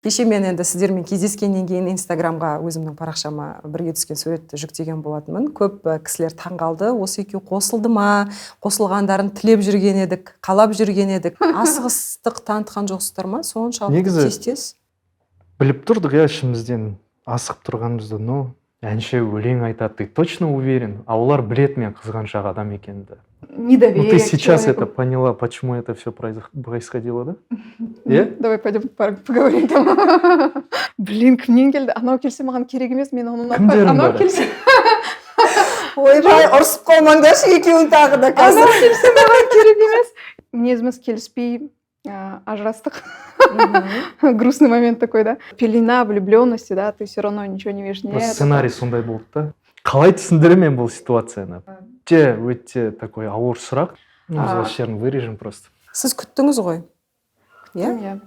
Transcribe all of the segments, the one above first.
Кеше мен енді сіздермен кездескеннен кейін Инстаграмға, өзімнің парақшама бірге түскен суретті жүктеген болатынмын. Көп кісілер таңғалды: осы екеуі қосылды ма? Қосылғандарын тілеп жүрген едік, қалап жүрген едік. Асығыстық танытқан жоқсыздар ма соншалықты? Негізі тез тез біліп тұрдық, иә, ішімізден асығып тұрғанымызды. Но әнші өлең айтады, ты точно уверен, а олар біледі мен қызғаншақ адам екенімді. Недоверие Ну, ты к сейчас человеку. это поняла, почему это все происходило, да? Иә? Давай пойдем в парк, поговорим там. Блин, кімнен келді? Анау келсе, маған керек емес, мен оны ұнатпаймын. Кімдердің Анау бәрі? келсе, Ойбай, ұрысып қалмаңдаршы екеуің тағы да. Анау келсе, маған керек емес. Мінезіміз келіспей, ажырастық. Грустный момент такой, да? Пелена влюбленности, да, ты все равно ничего не видишь. Просто Нет. сценарий сондай болды да. Қалай түсіндіремін мен бұл ситуацияны? Өте, өте такой ауыр сұрақ. Ну, осы жерін вырежем просто. Сіз күттіңіз ғой, иә? Иә.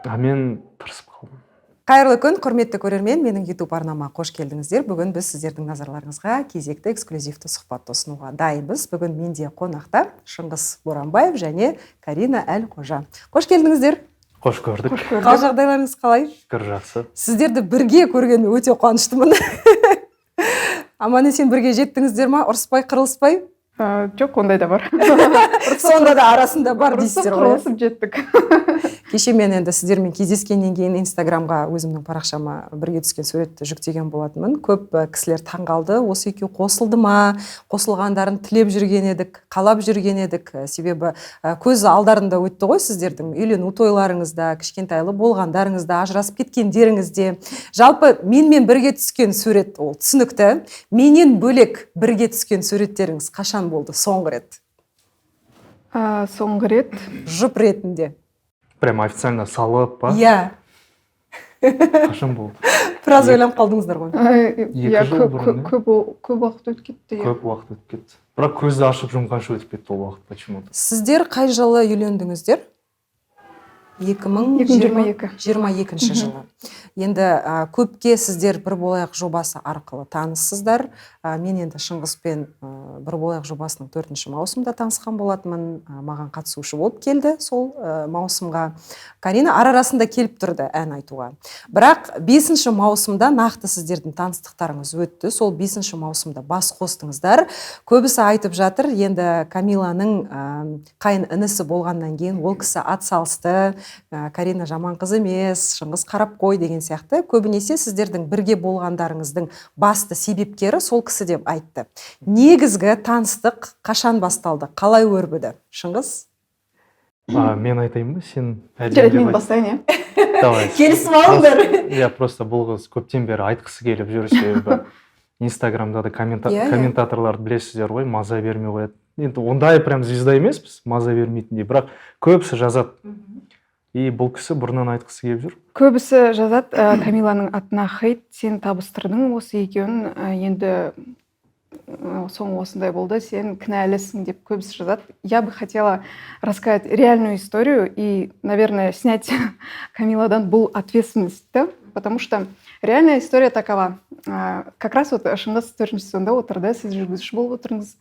А мен тырысып қалдым. Қайырлы күн, құрметті көрермен! Менің YouTube арнама қош келдіңіздер. Бүгін біз сіздердің назарларыңызға кезекті эксклюзивті сұхбатты ұсынуға дайынбыз. Бүгін менде қонақта Шыңғыс Боранбаев және Карина Әлқожа. Қош келдіңіздер! Қош көрдік. Қош көрдік. Қал жағдайларыңыз қалай? Шүкір, жақсы. Сіздерді бірге көргеніме өте қуаныштымын. Аман есен бірге жеттіңіздер ма, ұрыспай қырылыспай? Жоқ, ондай да бар. Сонда да арасында бар Ұрысып, дейсіздер ғой, иә? қырылысып жеттік. Кеше мен енді сіздермен кездескеннен кейін Инстаграмға, өзімнің парақшама бірге түскен суретті жүктеген болатынмын. Көп кісілер таңғалды: осы екеуі қосылды ма? Қосылғандарын тілеп жүрген едік, қалап жүрген едік. Себебі көз алдарында өтті ғой сіздердің үйлену тойларыңызда, кішкентайлы болғандарыңызда, ажырасып кеткендеріңізде. Жалпы, менімен бірге түскен сурет ол түсінікті. Менен бөлек бірге түскен суреттеріңіз қашан болды соңғы рет? Соңғы рет Жұп ретінде. Прям официально салып па? Иә. Қашан болды? Біраз ойланып қалдыңыздар ғой. 2 жыл көп бұрын, көп иә? көп уақыт өтіп кетті, иә. Көп уақыт өтіп кетті, бірақ көзді ашып жұмғанша өтіп кетті ол уақыт почему то. Сіздер қай жылы үйлендіңіздер? Екі мың 2022. 22-ші жылы. Енді көпке сіздер «Бір болайық» жобасы арқылы таныссыздар. Мен енді Шыңғыспен «Бір болайық» жобасының төртінші маусымда танысқан болатынмын. Маған қатысушы болып келді сол маусымға. Карина ара арасында келіп тұрды ән айтуға, бірақ бесінші маусымда нақты сіздердің таныстықтарыңыз өтті. Сол бесінші маусымда бас қостыңыздар. Көбісі айтып жатыр енді, Камиланың қайын інісі болғаннан кейін ол кісі ат салысты, Карина жаман қыз емес, Шыңғыс қарап қой деген сияқты. Көбінесе сіздердің бірге болғандарыңыздың басты себепкері сол кісі деп айтты. Негізгі таныстық қашан басталды, қалай өрбіді, Шыңғыс? Мен айтайын ба, сен Жарайды, әдемілеп мен айт. бастайын, иә. Давай. Келісіп алыңдар. Иә, просто бұл қыз көптен бері айтқысы келіп жүр, себебі Инстаграмда да Иә, иә. комментаторларды білесіздер ғой, маза бермей қояды. Енді ондай прям звезда емеспіз маза бермейтіндей, бірақ көбісі жазады, и бұл кісі бұрыннан айтқысы келіп жүр. Көбісі жазады, Камиланың атына хейт: сен табыстырдың осы екеуін, енді соңы осындай болды, сен кінәлісің деп көбісі жазады. Я бы хотела рассказать реальную историю и, наверное, снять Камиладан бұл ответственность, да? Потому что реальная история такова. Как раз вот Шыңғыс төртінші сезонда отырды, сіз жүргізуші болып отырдыңыз.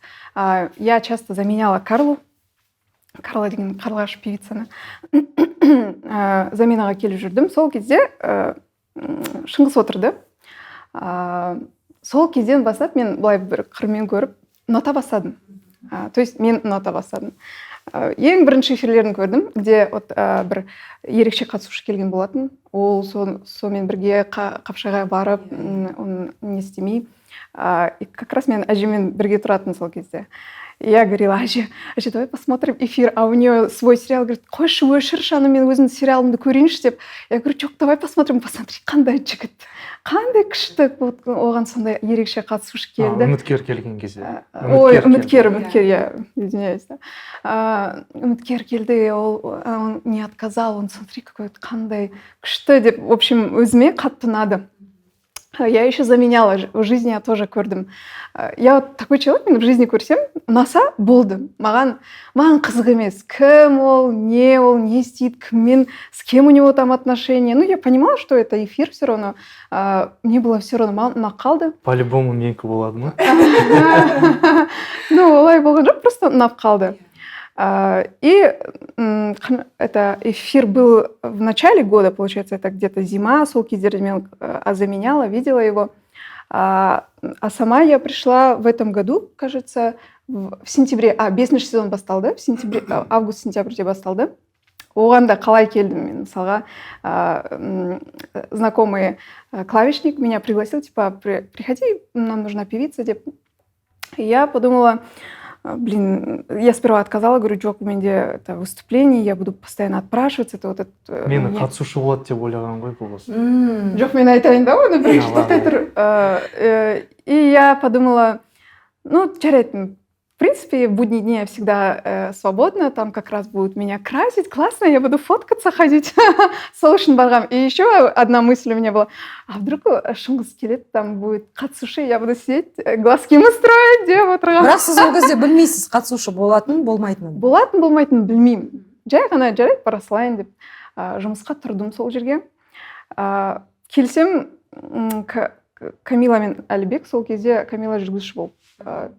Я часто заменяла Карлу, Карла деген Қарлығаш певицаны заменаға келіп жүрдім. Сол кезде Шыңғыс отырды. Сол кезден бастап мен былай бір қырмен көріп ұната бастадым. То есть мен ұната бастадым. Ең бірінші эфирлерін көрдім, где вот бір ерекше қатысушы келген болатын. Ол сонымен бірге Қапшағайға барып, оны не істемей, и как раз мен әжеммен бірге тұратын сол кезде. Я говорила: «Әже, әже, давай посмотрим эфир», а у нее свой сериал. Говорит: «Қойшы, өшірші аны, мен өзімнің сериалымды көрейінші», — деп. Я говорю: «Жоқ, давай посмотрим, посмотри, қандай жігіт, қандай күшті». Вот оған сондай ерекше қатысушы келді. Үміткер келген кезде. Ой, үміткер, келді. Үміткер, я извиняюсь, да. Үміткер келді, ол он не отказал, он, смотри, какой, қандай күшті деп, в общем, өзіме қатты ұнады. Я еще заменяла, в жизни я тоже көрдім. Я вот такой человек, мен в жизни көрсем, ұнаса болды. Маған қызық емес, кім ол, не ол, не істейді, кіммен, с кем у него там отношения. Ну, я понимала, что это эфир все равно. Мне было все равно, маған ұнап қалды. По любому менікі болады ма? Ну, олай болған жоқ, просто ұнап қалды. И это эфир был в начале года, получается, это где-то зима, сол кездерде мен заменяла, видела его. А сама я пришла в этом году, кажется, в сентябре, бесінші сезон басталды, в сентябре, август-сентябрьде басталды. Оған да қалай келдім мен, мысалға, знакомый клавишник меня пригласил, типа, «Приходи, нам нужна певица» деп. И я подумала, блин, я сперва отказала, говорю, жоқ, менде это выступление, я буду постоянно отпрашиваться, это вот это. Мені қатысушы болады деп ойлаған ғой бұл қыз. Жоқ, мен айтайын да оны бірінші, А, ладно. Тоқтай тұр. И я подумала, ну, жарайды, в принципе, в будние дни я всегда свободна, там как раз будут меня красить, классно, я буду фоткаться, ходить. Сол үшін барғам. И еще одна мысль у меня была: а вдруг Шыңғыс келеді, там будет қатысушы, я буду сидеть, глазки ему строить деп отырғанмын. Бірақ сіз ол кезде білмейсіз қатысушы болатынын, болмайтынын. Болатын, болмайтынын білмеймін, жай ғана жарайды, бара салайын деп жұмысқа тұрдым сол жерге. Келсем, Камила мен Әлібек, сол кезде Камила жүргізуші болып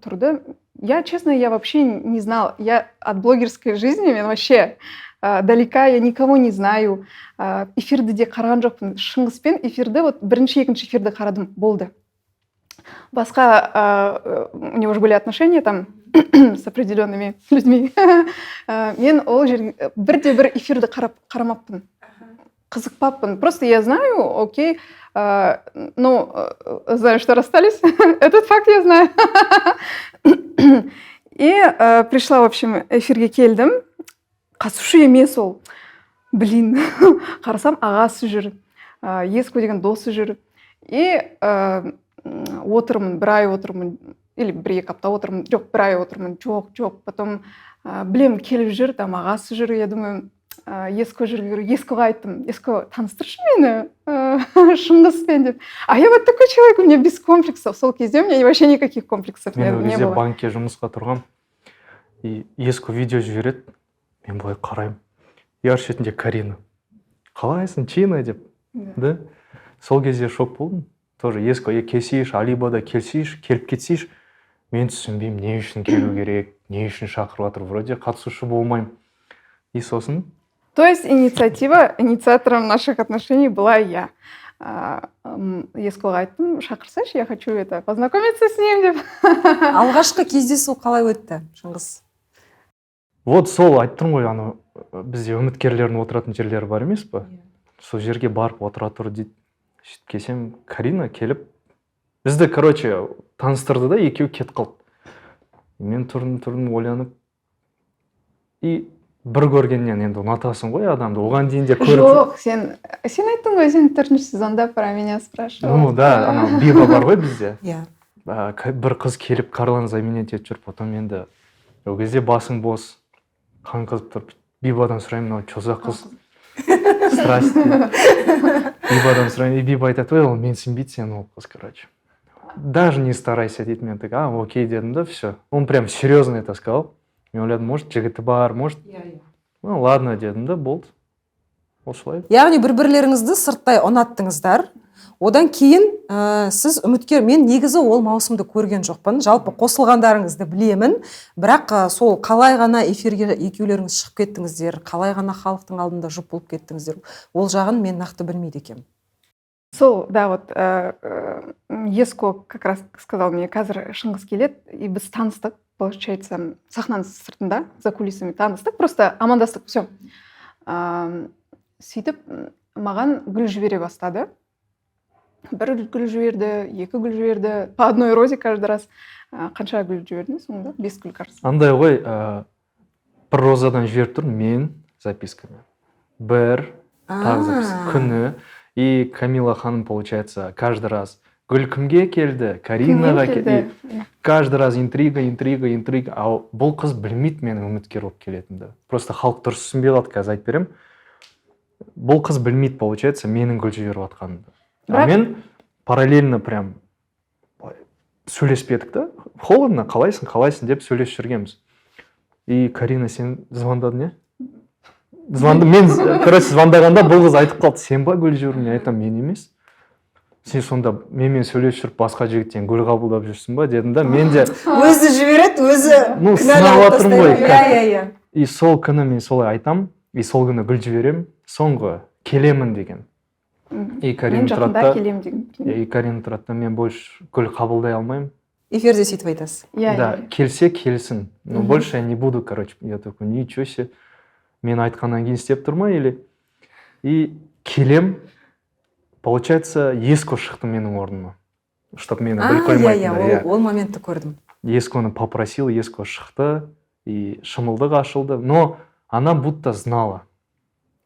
тұрды. Я, честно, я вообще не знала, я от блогерской жизни мен вообще далека, я никого не знаю. Эфирді де қараған жоқпын Шыңғыспен, эфирді вот бірінші, екінші эфирді қарадым, болды. Басқа у него же были отношения там с определенными людьми. Мен ол жерге бірде бір эфирді қарап қарамаппын, қызықпаппын. Просто я знаю, окей, ну, знаю, что расстались, этот факт я знаю. И пришла, в общем, эфирге келдім, қатысушы емес ол. Блин, қарасам, ағасы жүр, Еско деген досы жүр. И отырмын, бір ай отырмын или бір екі апта отырмын, жоқ, бір ай отырмын, жоқ, жоқ. Потом білемін, келіп жүр, там ағасы жүр, я думаю, Еско жүр, говорю, Ескоға айттым: «Еско, таныстыршы мені Шыңғыспен» деп. А я вот такой человек, у меня без комплексов, сол кезде у меня вообще никаких комплексов Мен ол не кезде было. банкке жұмысқа тұрғам, и Еско видео жібереді, мен былай қараймын, и ар шетінде Карина: «Қалайсың, Чина?» деп. Да, сол кезде шок болдым тоже. Еско: «Е, келсейші, Алибада келсейші, келіп кетсейші». Мен түсінбеймін, не үшін келу керек, не үшін шақырып жатыр, вроде қатысушы болмаймын. И сосын То есть инициатива, инициатором наших отношений была я. Ескоға айттым: «Шақырсайшы, я хочу это познакомиться с ним» деп. Алғашқы кездесу қалай өтті, Шыңғыс? Вот сол айтып тұрмын ғой, анау бізде үміткерлердің отыратын жерлері бар емес па, сол жерге барып отыра тұр дейді. Сөйтіп келсем, Карина келіп бізді, короче, таныстырды да, екеуі кетіп қалды. Мен тұрдым, тұрдым ойланып, и бір көргеннен енді ұнатасың ғой адамды, оған дейін де көріп Жоқ, сен айттың ғой, сен төртінші сезонда про меня спрашивал. Ну да, анау Биба бар ғой бізде. Иә. Бір қыз келіп, Карланы заменять етіп жүр. Потом енді ол кезде басың бос, қан қызып тұрып, Бибадан сұраймын: «Мынау че за қыз, страсть?» Бибадан сұраймын, и Биба айтады: «Ой, ол менсінбейді сені ол қыз, короче, даже не старайся», — дейді. Мен так: «А, окей», — дедім да, все. Он прям серьезно это сказал. Мен ойладым, может, жігіті бар, может. Иә. Ну ладно дедім да, болды, осылай. Яғни бір бірлеріңізді сырттай ұнаттыңыздар. Одан кейін сіз үміткер, мен негізі ол маусымды көрген жоқпын, жалпы қосылғандарыңызды білемін, бірақ сол қалай ғана эфирге екеулеріңіз шығып кеттіңіздер, қалай ғана халықтың алдында жұп болып кеттіңіздер, ол жағын мен нақты білмейді екенмін. Сол, да, вот Еско как раз сказал мне: «Қазір Шыңғыс келеді», и біз таныстық, получается, сахнаның сыртында, за кулисами таныстық, просто амандастық, все. Сөйтіп маған гүл жібере бастады. Бір гүл жіберді, екі гүл жіберді, по одной розе каждый раз. Қанша гүл жібердім соңында? Бес гүл, кажется. Андай ғой, бір розадан жіберіп тұр мен запискамен, бір тағы записка күні. И Камила ханым, получается, каждый раз: «Гүл кімге келді? Каринаға Кімнен келді». келді? И каждый раз интрига, интрига, интрига. Ал бұл қыз білмейді менің үміткер болып келетінімді, просто халық дұрыс түсінбей қалды, қазір айтып беремін. Бұл қыз білмейді, получается, менің гүл жіберіп жатқанымды. А мен параллельно прям былай сөйлеспедік та, холодно, «Қалайсың, қалайсың?» деп сөйлесіп жүргенбіз. И Карина, сен звондадың, иә? Звонды мен, короче, звондағанда бұл қыз айтып қалды: «Сен ба гүл жібердің?» Мен айтамын: «Мен емес». «Сен сонда менімен сөйлесіп жүріп, басқа жігіттен гүл қабылдап жүрсің ба?» — дедім да, мен де Өзі жібереді, өзі Ну, кінәлі сынап алып жатырмын ғой, тастайды. Иә. И сол күні мен солай айтам, и сол күні гүл жіберемін, соңғы келемін деген. И Карина Мен тұрады жақында да, келемін деген. И Карина тұрады да: «Мен больше гүл қабылдай алмаймын». Эфирде сөйтіп айтасыз? Иә. Да, иә. Келсе келсін, но больше я не буду, короче. Я такой: «Ничего себе, мен айтқаннан кейін істеп тұр ма или?» И келем, получается, Еско шықты менің орныма, чтобы мені гүл иә, қоймайтындай. Ол моментті көрдім. Есконы попросил, Еско шықты, и шымылдық ашылды, но она будто знала.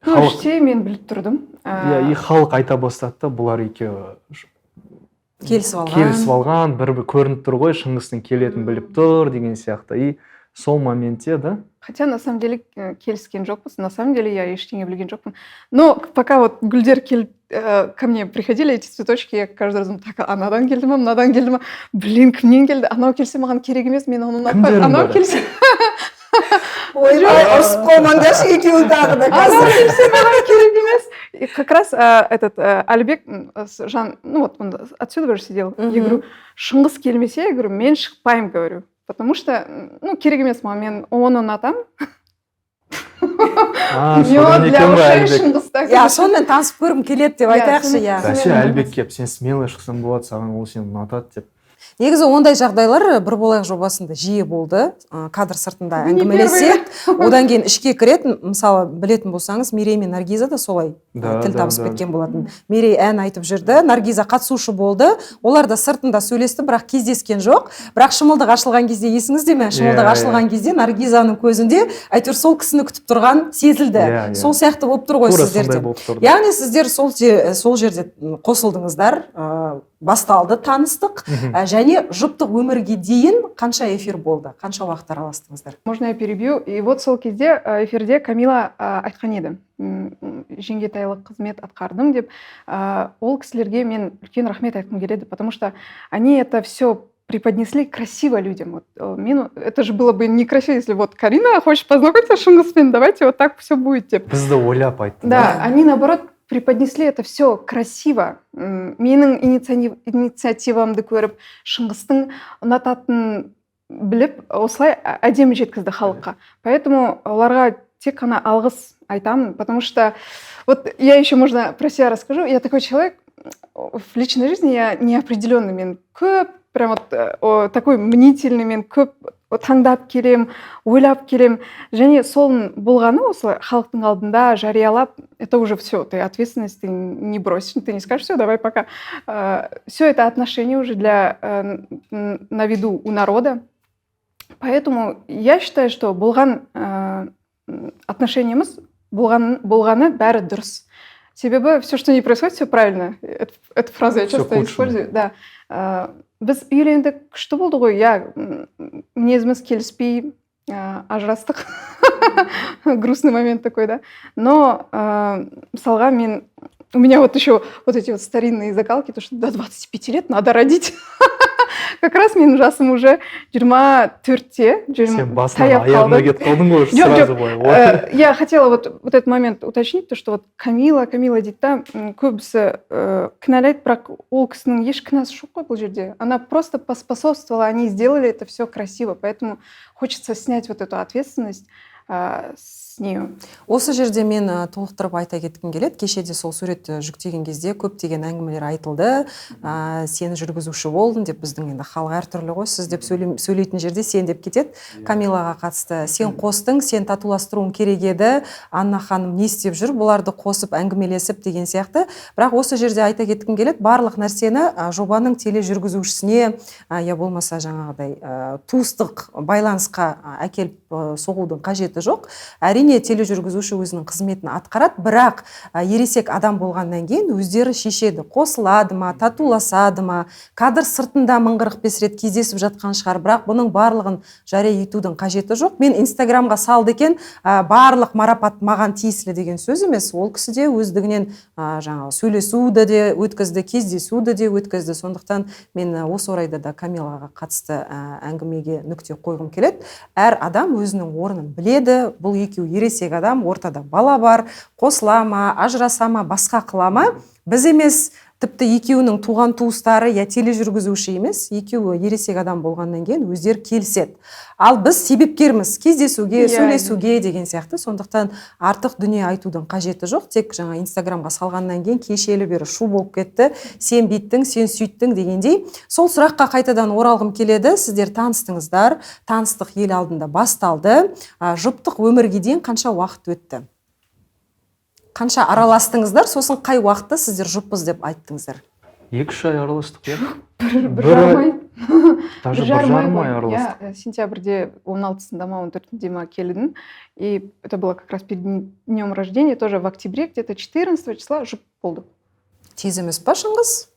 Ну, Халық іштей мен біліп тұрдым. Иә, и халық айта бастады да, бұлар екеуі Келісіп алған. Келісіп алған, бір бір көрініп тұр ғой, Шыңғыстың келетінін біліп тұр деген сияқты. И сол моментте да. Хотя на самом деле келіскен жоқпыз. На самом деле я ештеңе білген жоқпын. Но пока вот гүлдер келіп, ко мне приходили эти цветочки, я каждый раз думаю: так, анадан келді ма, мынадан келді ма, блин, кімнен келді? Анау келсе, маған керек емес, мен оны ұнатпаймын. Кімдердің Анау бәрі? келсе, Ойбай, ұрысып қалмаңдаршы екеуің тағы да анау қазір. келсе, маған керек емес. И как раз этот Әлібек, Жан, ну вот он отсюда же сидел. Я говорю: «Шыңғыс келмесе, — я говорю, — мен шықпаймын, — говорю. Потому что, ну, керек емес маған, мен оны ұнатамын». А, Мед содан для екен ғой ушей Әлібек. Шыңғыста. Иә, сонымен танысып көргім келеді деп Иә, айтайықшы, иә. Бәсе, Сонымен. Әлібек келіп: «Сен смело шықсаң болады, саған ол сені ұнатады», — деп. Негізі ондай жағдайлар «Бір болайық» жобасында жиі болды. Кадр сыртында Не әңгімелеседі, одан кейін ішке кіреді. Мысалы, білетін болсаңыз, Мерей мен Наргиза да солай тіл табысып кеткен болатын. Мерей ән айтып жүрді, Наргиза қатысушы болды. Олар да сыртында сөйлесті, бірақ кездескен жоқ. Бірақ шымылдық ашылған кезде, есіңізде ме, шымылдық Иә, иә. ашылған кезде Наргизаның көзінде әйтеуір сол кісіні күтіп тұрған сезілді. Иә, иә. Сол сияқты болып тұр ғой Тура сіздерде. сондай болып тұрды. Яғни сіздер сол жерде қосылдыңыздар, басталды таныстық. Және жұптық өмірге дейін қанша эфир болды, қанша уақыт араластыңыздар? Можно я перебью? И вот сол кезде эфирде Камила айтқан еді, жеңгетайлық қызмет атқардым деп. Ол кісілерге мен үлкен рахмет айтқым келеді, потому что они это все преподнесли красиво людям. Вот, мен, это же было бы некрасиво, если вот Карина хочет познакомиться с Шыңғыспен, давайте вот так все будет деп. Бізді ойлап айтты. Да, они наоборот преподнесли это все красиво. Менің инициативамды көріп, Шыңғыстың ұнататынын біліп, осылай әдемі жеткізді халыққа. Поэтому оларға тек қана алғыс айтамын, потому что вот я еще, можно, про себя расскажу. Я такой человек, в личной жизни я неопределенный, мен көп прям вот такой мнительный, мен көп таңдап келем, ойлап келем. Және сол болғаны осылай халықтың алдында жариялап, это уже все, ты ответственность ты не бросишь, ты не скажешь: «Все, давай, пока». Все это отношения уже для на виду у народа. Поэтому я считаю, что болған отношениеміз болғаны бәрі дұрыс. Себебі все, что не происходит, все правильно. Эту фразу я Всё часто к лучшему. использую. Да. Біз үйлендік, күшті болды ғой, иә, мінезіміз келіспей ажырастық. Грустный момент такой, да. Но мысалға, мен, у меня вот еще вот эти вот старинные закалки, то, что до 25 лет надо родить. Как раз менің жасым уже 24-те. Сен басынан таяп аяғына қалды. Кетіп қалдың ғой Жоқ, сразу жоқ. былай. Я хотела вот этот момент уточнить, то, что вот Камила, Камила дейді да, көбісі кінәлайды, бірақ ол кісінің еш кінәсі жоқ қой бұл жерде. Она просто поспособствовала, они сделали это все красиво, поэтому хочется снять вот эту ответственность с нее. Осы жерде мен толықтырып айта кеткім келеді. Кеше де сол суретті жүктеген кезде көптеген әңгімелер айтылды. Сен жүргізуші болдың деп, біздің енді халық әртүрлі ғой, сіз деп сөйлейтін жерде сен деп кетеді. Камилаға қатысты сен қостың, сен татуластыруың керек еді, Анна ханым не істеп жүр, бұларды қосып әңгімелесіп деген сияқты. Бірақ осы жерде айта кеткім келеді, барлық нәрсені жобаның тележүргізушісіне, я болмаса жаңағыдай туыстық байланысқа әкеліп соғудың қажеті жоқ. Әрине, тележүргізуші өзінің қызметін атқарады, бірақ ересек адам болғаннан кейін өздері шешеді, қосылады ма, татуласады ма, кадр сыртында 1045 рет кездесіп жатқан шығар, бірақ бұның барлығын жария етудің қажеті жоқ. Мен Инстаграмға салды екен, барлық марапат маған тиесілі деген сөз емес. Ол кісі де өздігінен жаңағы сөйлесуді де өткізді, кездесуді де өткізді. Сондықтан мен осы орайда да Камилаға қатысты әңгімеге нүкте қойғым келеді. Әр адам өзінің орнын біледі. Бұл екеуі ересек адам, ортада бала бар, қосыла ма, ажыраса ма, басқа қыла ма, біз емес. Тіпті екеуінің туған туыстары я тележүргізуші емес, екеуі ересек адам болғаннан кейін өздері келіседі. Ал біз себепкерміз кездесуге, сөйлесуге деген сияқты. Сондықтан артық дүние айтудың қажеті жоқ. Тек жаңа Инстаграмға салғаннан кейін кешелі бері шу болып кетті: сен бүйттің, сен сөйттің дегендей. Сол сұраққа қайтадан оралғым келеді. Сіздер таныстыңыздар, таныстық ел алдында басталды. Жұптық өмірге дейін қанша уақыт өтті, қанша араластыңыздар, сосын қай уақытта сіздер жұппыз деп айттыңыздар? 2-3 ай араластық, иә. Бір Бір жарым ай. Даже 1,5 ай ғой. араластық. Я сентябрьде 16-сында ма, 14-інде ма келдім, и это было как раз перед днем рождения, тоже в октябре, где то 14 числа жұп болдық. Тез емес па, Шыңғыс?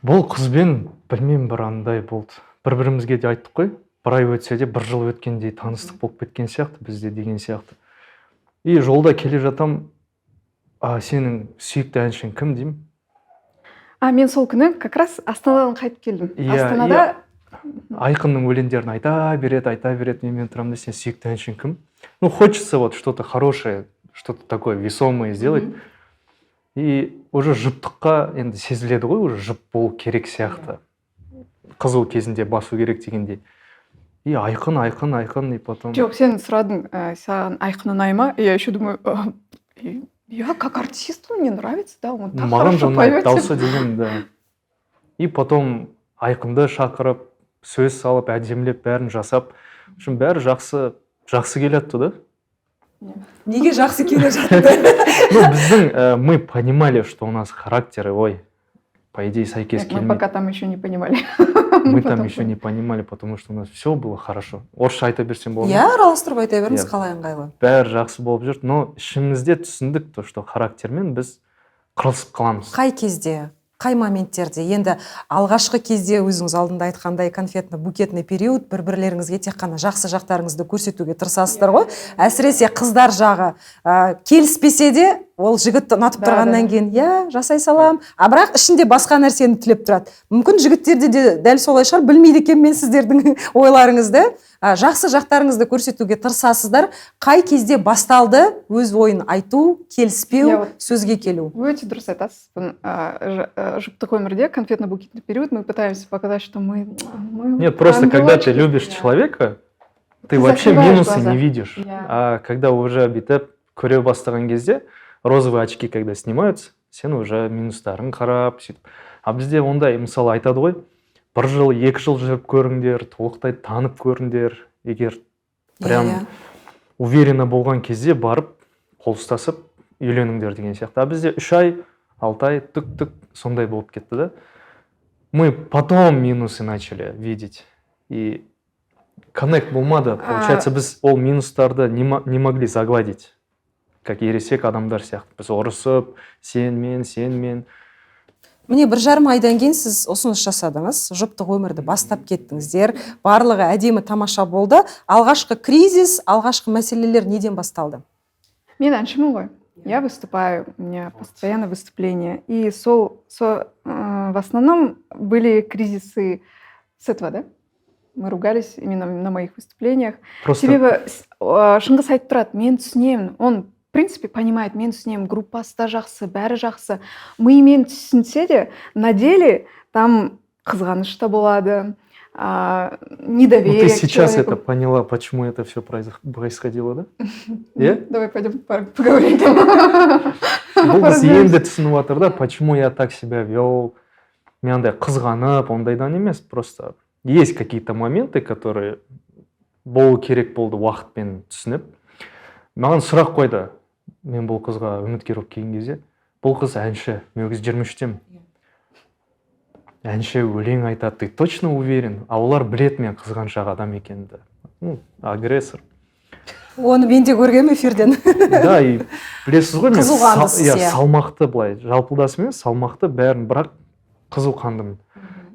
Бұл қызбен, білмеймін, бір андай болды. Бір бірімізге де айттық қой, бір ай өтсе де, бір жыл өткендей таныстық болып кеткен сияқты бізде деген сияқты. И жолда келе жатам: «А сенің сүйікті әншің кім?» – деймін. А мен сол күні как раз Астанадан қайтып келдім. Астанада. Айқынның өлеңдерін айта береді, айта береді. Мен тұрамын да: «Сен сүйікті әншің кім?» Ну, хочется вот что то хорошее, что то такое весомое сделать. И уже жұптыққа енді сезіледі ғой, уже жұп болу керек сияқты, қызу кезінде басу керек дегендей. И Айқын, Айқын, Айқын, и потом Жоқ, сен сұрадың, саған Айқын ұнай ма? И я еще думаю: «Я как артист, он мне нравится, да, он так Маған хорошо да ұнайды поет». дауысы деген да. И потом Айқынды шақырып, сөз салып, әдемілеп, бәрін жасап, в общем, бәрі жақсы, жақсы келатты да. Неге жақсы келе жатты? Ну, біздің мы понимали, что у нас характеры, ой, по идее, сәйкес Нет, мы келмейді. пока там еще не понимали. Мы там Потом еще не понимали, потому что у нас все было хорошо. Орысша айта берсем болады Иә, ма? араластырып айта беріңіз, Иә. қалай ыңғайлы. Бәрі жақсы болып жүрді, но ішімізде түсіндік то, что характермен біз қырылысып қаламыз. Қай кезде, қай моменттерде? Енді алғашқы кезде, өзіңіз алдында айтқандай, конфетно букетный период, бір бірлеріңізге тек қана жақсы жақтарыңызды көрсетуге тырысасыздар ғой. Әсіресе қыздар жағы келіспесе де, ол жігітті ұнатып тұрғаннан кейін, иә, жасай салам, а бірақ ішінде басқа нәрсені тілеп тұрады. Мүмкін, жігіттерде де дәл солай шығар, білмейді екенмін мен сіздердің ойларыңызды. Жақсы жақтарыңызды көрсетуге тырысасыздар. Қай кезде басталды өз ойын айту, келіспеу, Иә, вот. сөзге келу? Өте дұрыс айтасыз. Бұны, жұптық өмірде конфетно-букетный период, мы пытаемся показать, что мы Нет, просто когда ты ангелочки. любишь человека, ты Ты вообще закрываешь минусы глаза. не видишь. А когда уже бүйтіп көре бастаған кезде, розовые очки когда снимаются, сен уже минустарын қарап сөйтіп. А бізде ондай, мысалы, айтады ғой: бір жыл, 2 жыл жүріп көріңдер, толықтай танып көріңдер, егер прям Иә, иә. уверенно болған кезде барып қол ұстасып үйленіңдер деген сияқты. А бізде 3 ай, 6 ай, түк түк сондай болып кетті да. Мы потом минусы начали видеть, и коннект болмады. Получается, біз ол минустарды не могли загладить, как ересек адамдар сияқты біз ұрысып, сен мен, сен мен. Міне, 1,5 айдан кейін сіз ұсыныс жасадыңыз, жұптық өмірді бастап кеттіңіздер, барлығы әдемі, тамаша болды. Алғашқы кризис, алғашқы мәселелер неден басталды? Мен әншімін ғой. Я выступаю, у меня постоянно выступления. И в основном были кризисы с этого, да? Мы ругались именно на моих выступлениях. Просто Себебі Шыңғыс айтып тұрады: «Мен түсінемін». Он, в принципе, понимает: «Мен түсінемін, группасы да жақсы, бәрі жақсы». Миымен түсінсе де, на деле там қызғаныш та болады, Ну, недоверие ты к сейчас человеку. это поняла, почему это все происходило, да? Иә? Давай пойдем поговорим там. Бұл қыз Поразберемся. енді түсініп жатыр да, почему я так себя вел. Мен андай қызғанып ондайдан емес, просто есть какие-то моменты, которые болу керек болды уақытпен түсініп. Маған сұрақ қойды. Мен бұл қызға үміткер болып келген кезде, бұл қыз әнші, мен ол кезде 23-темін. Әнші, өлең айтады, ты точно уверен? А олар біледі мен қызғаншақ адам екенімді. Ну, агрессор. Оны мен де көргенмін эфирден. Да, и білесіз ғой, мен Қызуқандысыз, иә, иә. салмақты, былай жалпылдас емес, салмақты бәрін, бірақ қызуқандымын.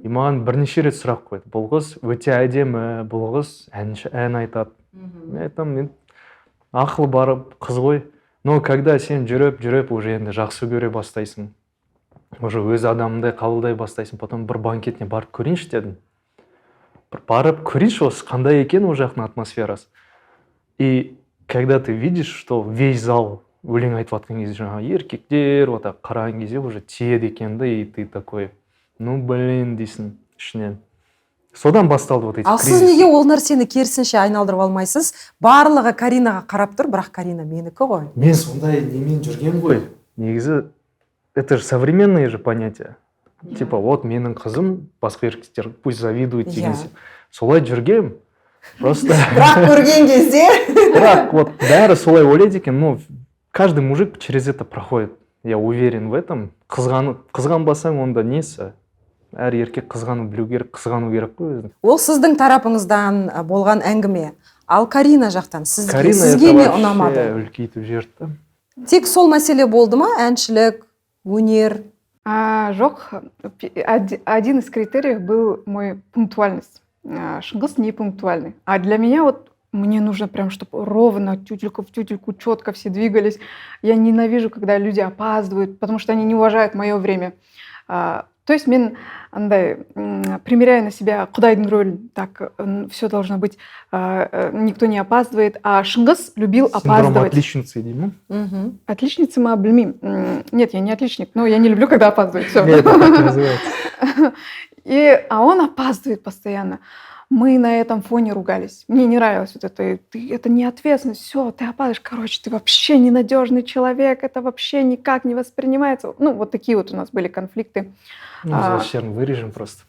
И маған бірнеше рет сұрақ қойды: бұл қыз өте әдемі, бұл қыз әнші, ән айтады. Мен айтамын: мен ақылы бар қыз ғой. Но когда сен жүріп жүріп уже енді жақсы көре бастайсың, уже өз адамыңдай қабылдай бастайсың. Потом бір банкетіне барып көрейінші дедім, бір барып көрейінші, осы қандай екен ол жақтың атмосферасы. И когда ты видишь, что весь зал Өлең айтып жатқан кезде жаңағы еркектер вот так қараған кезде уже тиеді екен да, и ты такой: «Ну блин», — дейсің ішінен. Содан басталды вот эти Ал сіз кризисы. неге ол нәрсені керісінше айналдырып алмайсыз? Барлығы Каринаға қарап тұр, бірақ Карина менікі ғой. Мен сондай немен жүрген ғой негізі. Это же современные же понятия, типа вот менің қызым, басқа еркектер пусть завидуют деген Иә. Сияқты. Солай жүргем просто. Бірақ көрген кезде. Бірақ вот бәрі солай ойлайды екен. Но каждый мужик через это проходит, я уверен в этом. Қызғанбасаң, онда несі? Әр еркек қызғану білу керек, қызғану керек қой өзін. Ол сіздің тарапыңыздан болған әңгіме. Ал Карина жақтан сізге, Карина сізге это не вообще ұнамады? Үлкейтіп жіберді да. Тек сол мәселе болды ма, әншілік өнер? А, жоқ, один из критериев был мой пунктуальность. Шыңғыс не пунктуальный. А для меня вот мне нужно прям, чтобы ровно, тютелька в тютельку, четко все двигались. Я ненавижу, когда люди опаздывают, потому что они не уважают мое время. То есть мен андай примеряю на себя құдайдың рөлін. Так, все должно быть, никто не опаздывает. А Шыңғыс любил Синдром опаздывать. Отличницы дей ма? Мхм. Отличница ма, білмеймін. Нет, я не отличник, но я не люблю, когда опаздывают. Всё. Это так называется. А он опаздывает постоянно. Мы на этом фоне ругались. Мне не нравилось вот это. Ты, это не ответственность, все, ты опаздываешь. Короче, ты вообще ненадежный человек, это вообще никак не воспринимается. Ну, вот такие вот у нас были конфликты. Ну, осы жерін вырежем просто.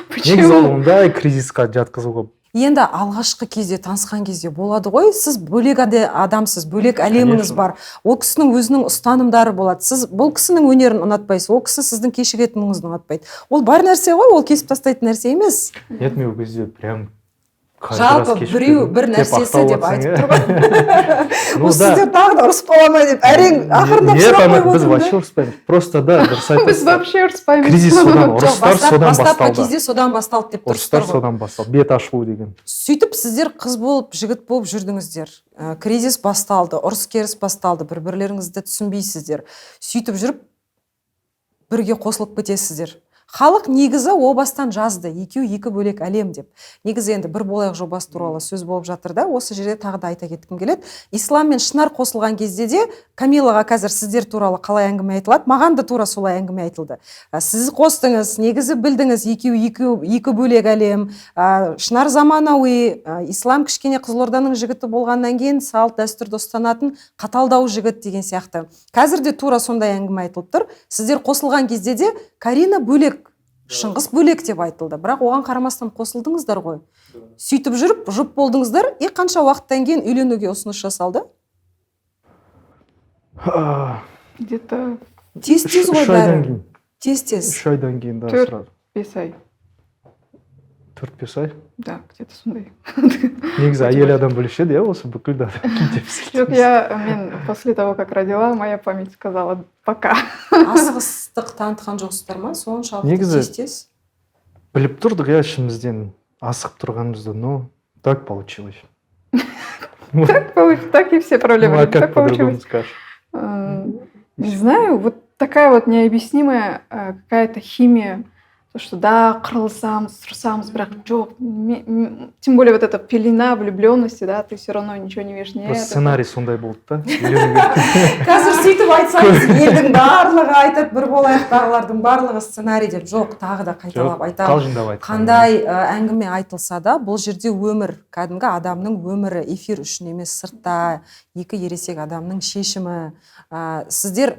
Почему? Негізі ол ондай кризисқа жатқызуға. Енді алғашқы кезде, танысқан кезде болады ғой. Сіз бөлек адамсыз, бөлек әлеміңіз Конечно. бар. Ол кісінің өзінің ұстанымдары болады. Сіз бұл кісінің өнерін ұнатпайсыз, ол кісі сіздің кешігетініңізді ұнатпайды. Ол бар нәрсе ғой, ол кесіп тастайтын нәрсе емес. Нет, мен ол кезде прям каждый раз Жалпы кешігіп біреу келдім. бір Деп нәрсесі ақталып деп жатсаң, айтып иә. тұр ғой. Ну Осы да. сіздер тағы да ұрысып қала ма деп әрең ақырындап Нет, сұрақ ана қойып біз отырмын да. вообще ұрыспаймыз просто да, дұрыс Біз айтасыз. вообще ұрыспаймыз. Кризис содан, Жоқ, ұрыстар содан бастапқы басталды. кезде содан басталды деп Ұрыстар тұрсыздар ғой. содан басталды, бет ашылу деген. Сөйтіп сіздер қыз болып, жігіт болып жүрдіңіздер. Кризис басталды, ұрыс керіс басталды, бір бірлеріңізді түсінбейсіздер. Сөйтіп жүріп бірге қосылып кетесіздер. Халық негізі о бастан жазды, екеуі екі бөлек әлем деп. Негізі енді «Бір болайық» жобасы туралы сөз болып жатыр да, осы жерде тағы да айта кеткім келеді. Ислам мен Шынар қосылған кезде де Камилаға қазір сіздер туралы қалай әңгіме айтылады, маған да тура солай әңгіме айтылды. Сіз қостыңыз, негізі білдіңіз, екеуі екі бөлек әлем. Шынар заманауи, Ислам кішкене Қызылорданың жігіті болғаннан кейін салт дәстүрді ұстанатын қаталдау жігіт деген сияқты. Қазір де тура сондай әңгіме айтылып тұр. Сіздер қосылған кезде де Карина бөлек, Шыңғыс бөлек деп айтылды, бірақ оған қарамастан қосылдыңыздар ғой. Сөйтіп жүріп жұп болдыңыздар. И қанша уақыттан кейін үйленуге ұсыныс жасалды? Где-то Тез тез ғой 3 айдан бәрі. кейін. Тез тез. 3 айдан кейін да. Төрт. Сразу. 5 ай. 4-5 ай. Да, где-то сондай. Негізі әйел адам білуші еді, иә, осы бүкіл да. Жоқ, мен после того, как родила, моя память сказала пока. Асығыстық танытқан жоқсыздар ма соншалықты? Негізі- Тез тез. Біліп тұрдық, иә, ішімізден асығып тұрғанымызды, но так получилось. Так получилось, так и все проблемы. Ну, а как Так по-другому получилось. скажешь? Не знаю, вот такая вот необъяснимая какая-то химия. То, что да, қырылысамыз, ұрысамыз, бірақ жоқ. Тем более вот эта пелена влюбленности, да, ты все равно ничего не видишь. Нет, Просто это- сценарий сондай болды да, үйлену керек. Қазір сөйтіп айтсаңыз, елдің барлығы айтады, «Бір болайықтағылардың барлығы сценарий» деп. Жоқ, тағы да қайталап Жоқ, айтамын. Қалжыңдап айтқан. Қандай әңгіме айтылса да, бұл жерде өмір, кәдімгі адамның өмірі, эфир үшін емес, сыртта екі ересек адамның шешімі. Сіздер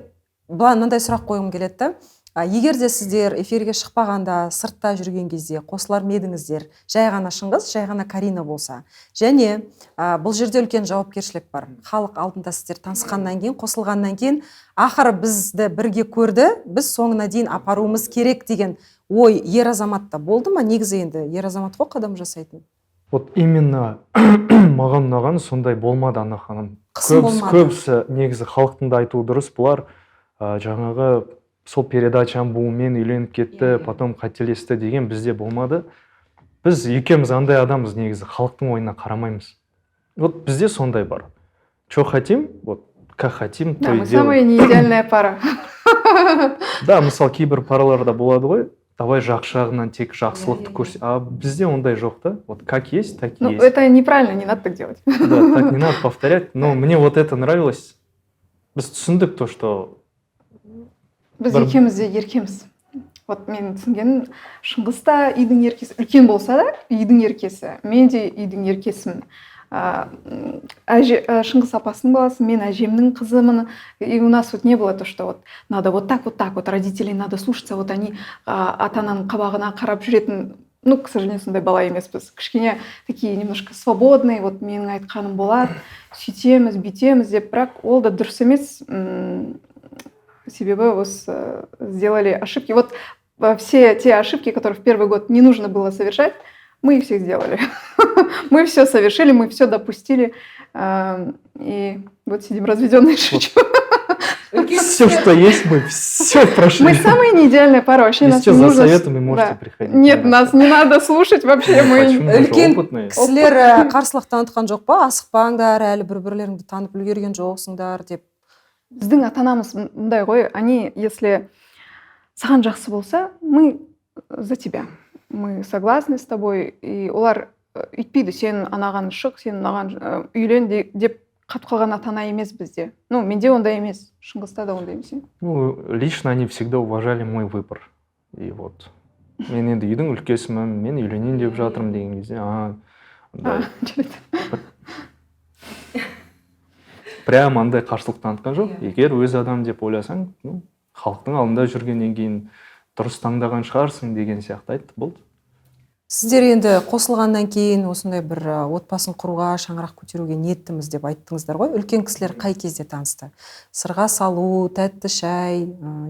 былай, мынандай сұрақ қойғым келеді да. Егер де сіздер эфирге шықпағанда, сыртта жүрген кезде қосылар ма едіңіздер, жай ғана Шыңғыс, жай ғана Карина болса? Және бұл жерде үлкен жауапкершілік бар. Халық алдында сіздер танысқаннан кейін, қосылғаннан кейін, ақыры бізді бірге көрді, біз соңына дейін апаруымыз керек деген ой ер азаматта болды ма? Негізі енді ер азамат қой қадам жасайтын. Вот именно маған ұнаған сондай болмады, Ана ханым. Қысым Көбісі, болмады. көбісі негізі халықтың да айтуы дұрыс, бұлар жаңағы сол передачаның буымен үйленіп кетті, Иә, иә. потом қателесті деген. Бізде болмады. Біз екеуміз андай адамбыз, негізі халықтың ойына қарамаймыз. Вот бізде сондай бар: что хотим, вот как хотим, Да, то и мы делаем. самая неидеальная пара. Да, мысалы, кейбір параларда болады ғой. Давай жақсы жағынан, тек жақсылықты көрсе. А бізде ондай жоқ та. Вот как есть, так и Ну, есть. это неправильно, не надо так делать. Да, так не надо повторять. Но мне вот это нравилось. Біз түсіндік то, что Біз екеуміз де еркеміз. Вот мен түсінгенім, Шыңғыс та үйдің еркесі, үлкен болса да, үйдің еркесі, мен де үйдің еркесімін. Әже, Шыңғыс апасының баласы, мен әжемнің қызымын. И у нас вот не было то, что вот надо вот так, вот так вот, родителей надо слушаться, вот они ата ананың қабағына қарап жүретін, ну, к сожалению, сондай бала емеспіз. Кішкене такие немножко свободные, вот менің айтқаным болады, сөйтеміз, бүйтеміз деп. Бірақ ол да дұрыс емес. Себебі осы сделали ошибки. Вот все те ошибки, которые в первый год не нужно было совершать, мы их всех сделали. Мы все совершили, мы все допустили. И вот сидим разведенные, шучу. Все, что есть, мы все прошли. Мы самая неидеальная пара. Вообще нас Если не что, за нужно советами можете Да. приходить. Нет, нас не надо слушать вообще. Мы Почему? Мы же Үлкен опытные. кісілер қарсылық танытқан жоқ па, асықпаңдар, әлі бір бірлеріңді танып үлгерген жоқсыңдар деп? Біздің ата анамыз мындай ғой, они, если саған жақсы болса, мы за тебя, мы согласны с тобой. И олар үйтпейді, сен анаған шық, сен мынаған үйлен деп қатып қалған ата ана емес бізде. Ну, менде ондай емес, Шыңғыста да ондай емес, иә? Ну, лично они всегда уважали мой выбор. И вот мен енді үйдің үлкесімін, мен үйленейін деп жатырмын деген кезде, а, андай А, жарайды. Прям андай қарсылық танытқан жоқ. Иә. Егер өз адам деп ойласаң, ну, халықтың алдында жүргеннен кейін дұрыс таңдаған шығарсың деген сияқты айтты, болды. Сіздер енді қосылғаннан кейін осындай бір отбасын құруға, шаңырақ көтеруге ниеттіміз деп айттыңыздар ғой. Үлкен кісілер қай кезде танысты? Сырға салу, тәтті шай,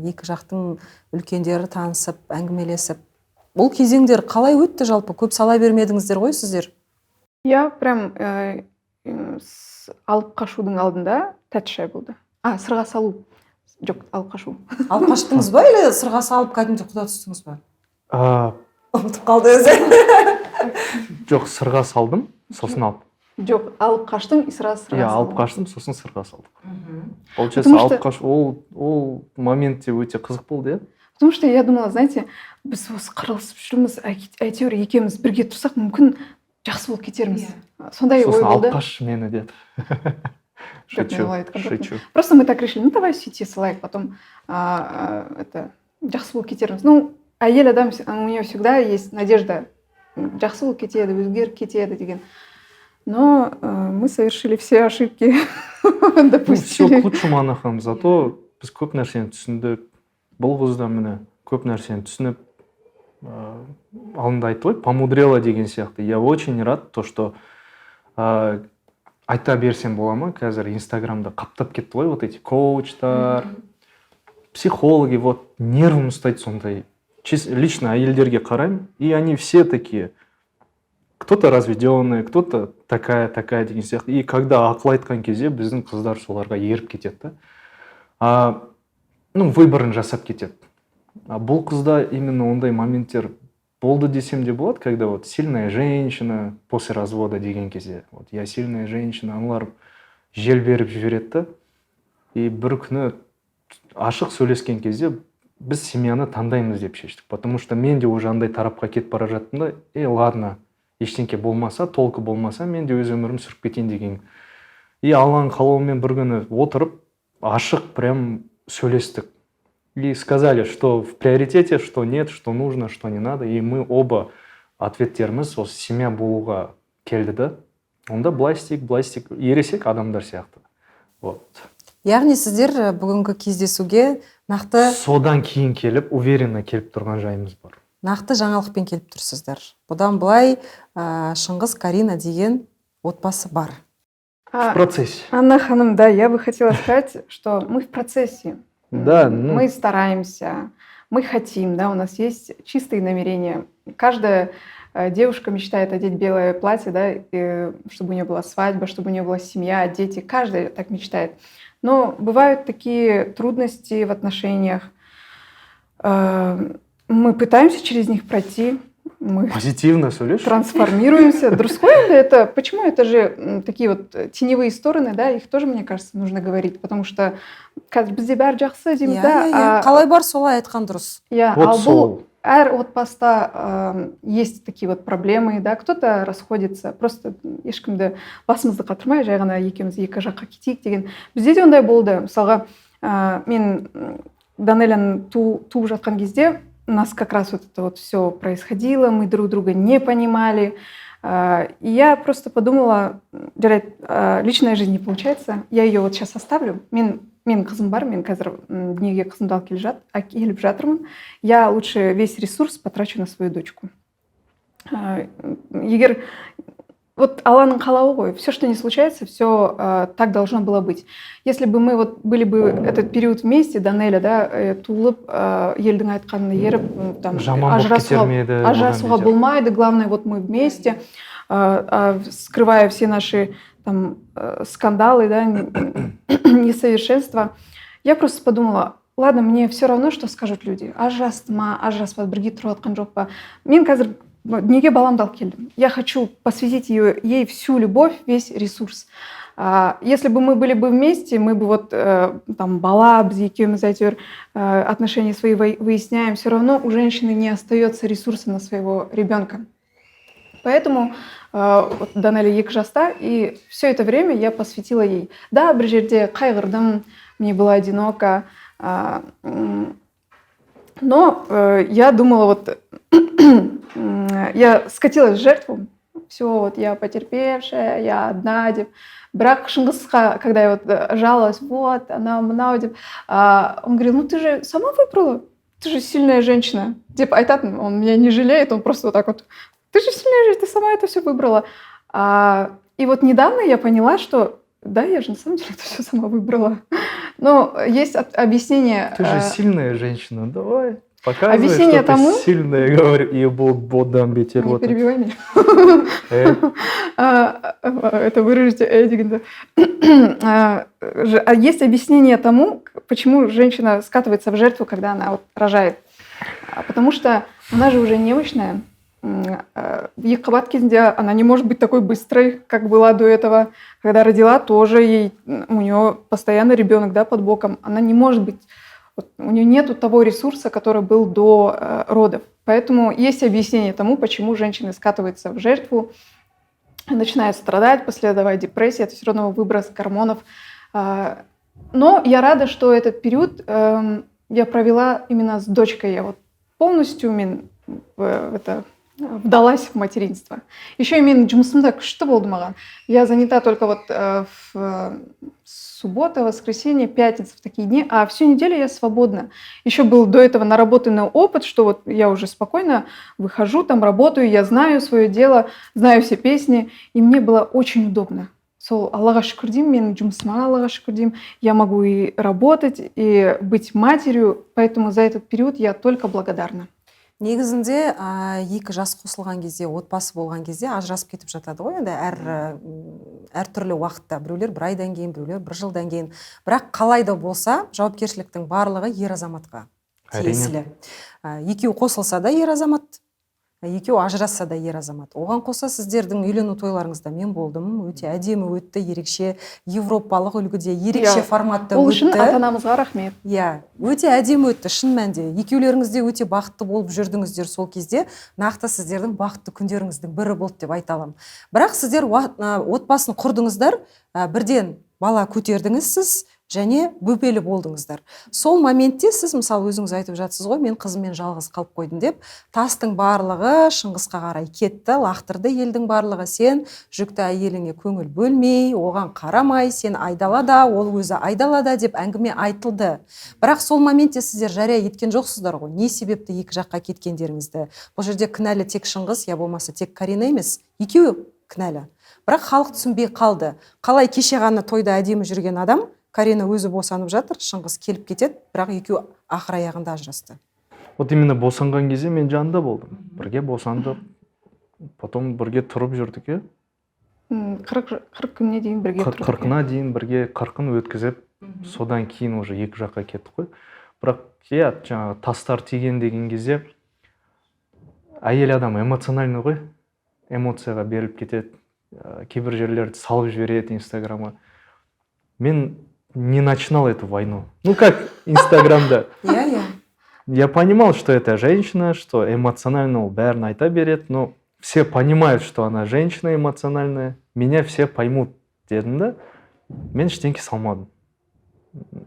екі жақтың үлкендері танысып, әңгімелесіп, бұл кезеңдер қалай өтті жалпы? Көп сала бермедіңіздер ғой сіздер. Иә, прям алып қашудың алдында тәтті шай болды. А, сырға салу, жоқ, алып қашу. Алып қаштыңыз ба или сырға салып, кәдімгідей құда түстіңіз ба? А, ұмытып қалды өзі. Жоқ, сырға салдым, сосын алып Жоқ, алып қаштың и сразу сырға Иә, алып салдың. Қаштым, сосын сырға салдық получается. Потому Алып қаш ол момент те өте қызық болды, иә. Потому что я думала, знаете, біз осы қырылысып жүрміз, әйтеуір екеуміз бірге тұрсақ, мүмкін, жақсы болып кетерміз. Сондай ой Сосын алып болды. Қашшы мені деді. Жоқ, мен Шучу. олай айтқан жоқпын. Шучу. Просто мы так решили, ну давай сөйте салайық, потом это, жақсы болып кетерміз. Ну, әйел адам, у нее всегда есть надежда, жақсы болып кетеді, өзгеріп кетеді деген. Но мы совершили все ошибки, Ну, все допустили. к лучшему, Анна ханым. Зато біз көп нәрсені түсіндік. Бұл қыз да, міне, көп нәрсені түсініп, алдында айтты ғой, помудрела деген сияқты. Я очень рад то, что айта берсем бола ма, қазір Инстаграмда қаптап кетті ғой вот эти коучтар, психологи. Вот нервім ұстайды сондай. Лично әйелдерге қараймын, и они все такие: кто-то разведенный, кто-то такая, такая деген сияқты. И когда ақыл айтқан кезде, біздің қыздар соларға еріп кетеді да, ну, выборын жасап кетеді. А бұл қызда именно ондай моменттер болды десем де болады, когда вот сильная женщина после развода деген кезде, вот я сильная женщина, аналар жел беріп жібереді да. И бір күні ашық сөйлескен кезде біз семьяны таңдаймыз деп шештік, потому что мен де уже андай тарапқа кетіп бара жаттым да. Е, ладно, ештеңке болмаса, толку болмаса, мен де өз өмірімді сүріп кетейін деген. И Алланың қалауымен бір күні отырып, ашық прям сөйлестік и сказали, что в приоритете, что нет, что нужно, что не надо. И мы оба, ответтеріміз осы семья болуға келді да. Онда былай істейік, былай істейік, ересек адамдар сияқты, вот. Яғни сіздер бүгінгі кездесуге нақты Содан кейін келіп, уверенно келіп тұрған жайымыз бар. Нақты жаңалықпен келіп тұрсыздар. Бұдан былай Шыңғыс, Карина деген отбасы бар. В процессе. Анна ханым, да, я бы хотела сказать, что мы в процессе. Да, ну. Мы стараемся, мы хотим, да, у нас есть чистые намерения. Каждая девушка мечтает одеть белое платье, да, чтобы у нее была свадьба, чтобы у нее была семья, дети. Каждая так мечтает. Но бывают такие трудности в отношениях. Мы пытаемся через них пройти. Мы Позитивно сөйлеші. Трансформируемся. Дұрыс қой енді это. Почему это же такие вот теневые стороны, да, их тоже, мне кажется, нужно говорить, потому что қазір бізде бәрі жақсы дейміз Иә, да, иә, иә. Қалай бар, солай айтқан дұрыс. Иә, Вот ал бұл сол. Әр отбасыда есть такие вот проблемы, да, кто-то расходится, просто ешкімді басымызды қатырмай, жай ғана екеуміз екі жаққа кетейік деген. Бізде де ондай болды. Мысалға, мен Данеляны туып жатқан кезде у нас как раз вот это вот все происходило, мы друг друга не понимали. И я просто подумала: жарайды, личная жизнь не получается, я ее вот сейчас оставлю. Мен қызым бар, мен қазір дүниеге қызымды алып әкеліп жатырмын. Я лучше весь ресурс потрачу на свою дочку. Егер вот Алланың қалауы ғой, все, что не случается, все так должно было быть. Если бы мы вот были бы этот период вместе, Данеля, да, туылып, елдің айтқанына еріп, там, Жаман болып кетер ме еді одан ажырасуға бетер. Болмайды, главное, вот мы вместе, скрывая все наши там скандалы, да, несовершенства. Я просто подумала: ладно, мне все равно, что скажут люди. Ажырасты ма, ажыраспады, бірге тұрып жатқан жоқ па. Мен қазір дүниеге баламды алып келдім. Я хочу посвятить ей всю любовь, весь ресурс. Если бы мы были бы вместе, мы бы вот там бала, біз екеуміз әйтеуір отношения свои выясняем, все равно у женщины не остается ресурса на своего ребенка. Поэтому вот Данеля 2 жаста, и все это время я посвятила ей. Да, бір жерде қайғырдым, мне было одиноко, но я думала, вот я скатилась в жертву, все, вот я потерпевшая, я одна деп. Бірақ Шыңғысқа, когда я вот жаловалась, вот, она мынау деп, он говорил: «Ну ты же сама выбрала, ты же сильная женщина», деп айтатын. Он меня не жалеет, он просто вот так вот: «Ты же сильная женщина, ты сама это все выбрала». И вот недавно я поняла, что да, я же на самом деле это все сама выбрала. Но есть объяснение. Ты же сильная женщина, давай. Показывай, Объяснение что тому- ты сильная, говорю. И бодан бетер Не вот. Перебивай меня. Это вырежете, дегенде. Есть объяснение тому, почему женщина скатывается в жертву, когда она вот рожает. Потому что она же уже немощная. Екіқабат кезінде она не может быть такой быстрой, как была до этого. Когда родила, тоже у нее постоянно ребенок, да, под боком. Она не может быть, вот, у нее нету того ресурса, который был до родов. Поэтому есть объяснение тому, почему женщины скатываются в жертву, начинают страдать, послеродовая депрессия, это все равно выброс гормонов. Но я рада, что этот период я провела именно с дочкой. Я вот полностью мен это, вдалась в материнство. Еще и мен жұмысым да күшті болды маған. Я занята только вот в суббота, воскресенье, пятница, в такие дни, а всю неделю я свободна. Еще был до этого наработанный опыт, что вот я уже спокойно выхожу, там работаю, я знаю свое дело, знаю все песни, и мне было очень удобно. Сол Аллаға шүкір деймін, менің жұмысыма Аллаға шүкір деймін. Я могу и работать, и быть матерью, поэтому за этот период я только благодарна. Негізінде екі жас қосылған кезде, отбасы болған кезде ажырасып кетіп жатады ғой енді әртүрлі уақытта: біреулер бір айдан кейін, біреулер бір жылдан кейін. Бірақ қалай да болса, жауапкершіліктің барлығы ер азаматқа Әрине. тиесілі. Екеуі қосылса да ер азамат, екеуі ажырасса да ер азамат. Оған қоса, сіздердің үйлену тойларыңызда мен болдым, өте әдемі өтті, ерекше европалық үлгіде, ерекше Иә. форматта Ол үшін өтті. ата анамызға рахмет. Иә, өте әдемі өтті шын мәнінде. Екеулеріңіз де өте бақытты болып жүрдіңіздер сол кезде. Нақты сіздердің бақытты күндеріңіздің бірі болды деп айта аламын. Бірақ сіздер отбасын құрдыңыздар, бірден бала көтердіңіз сіз және бөпелі болдыңыздар. Сол моментте сіз, мысалы, өзіңіз айтып жатсыз ғой, мен қызыммен жалғыз қалып қойдым деп. Тастың барлығы Шыңғысқа қарай кетті, лақтырды елдің барлығы. Сен жүкті әйеліңе көңіл бөлмей, оған қарамай, сен айдалада, ол өзі айдалада деп әңгіме айтылды. Бірақ сол моментте сіздер жария еткен жоқсыздар ғой, не себепті екі жаққа кеткендеріңізді. Бұл жерде кінәлі тек Шыңғыс, я болмаса тек Карина емес, екеуі кінәлі. Бірақ халық түсінбей қалды. Қалай кеше ғана тойда әдемі жүрген адам, Карина өзі босанып жатыр, Шыңғыс келіп кетеді, бірақ екеуі ақыр аяғында ажырасты. Вот именно босанған кезде мен жанында болдым. Бірге босандық, потом бірге тұрып жүрдік, иә. 40 күніне дейін бірге тұрдық, иә. 40-ына дейін бірге, 40-ын өткізіп, содан кейін уже екі жаққа кеттік қой. Бірақ иә, жаңағы тастар тиген деген кезде әйел адам эмоциональный ғой, эмоцияға беріліп кетеді, кейбір жерлерді салып жібереді Инстаграмға. Мен не начинал эту войну, ну как Инстаграмда иә иә Я понимал, что это женщина, что эмоционально ол бәрін айта береді, но все понимают, что она женщина эмоциональная, меня все поймут дедім да, мен ештеңке салмадым,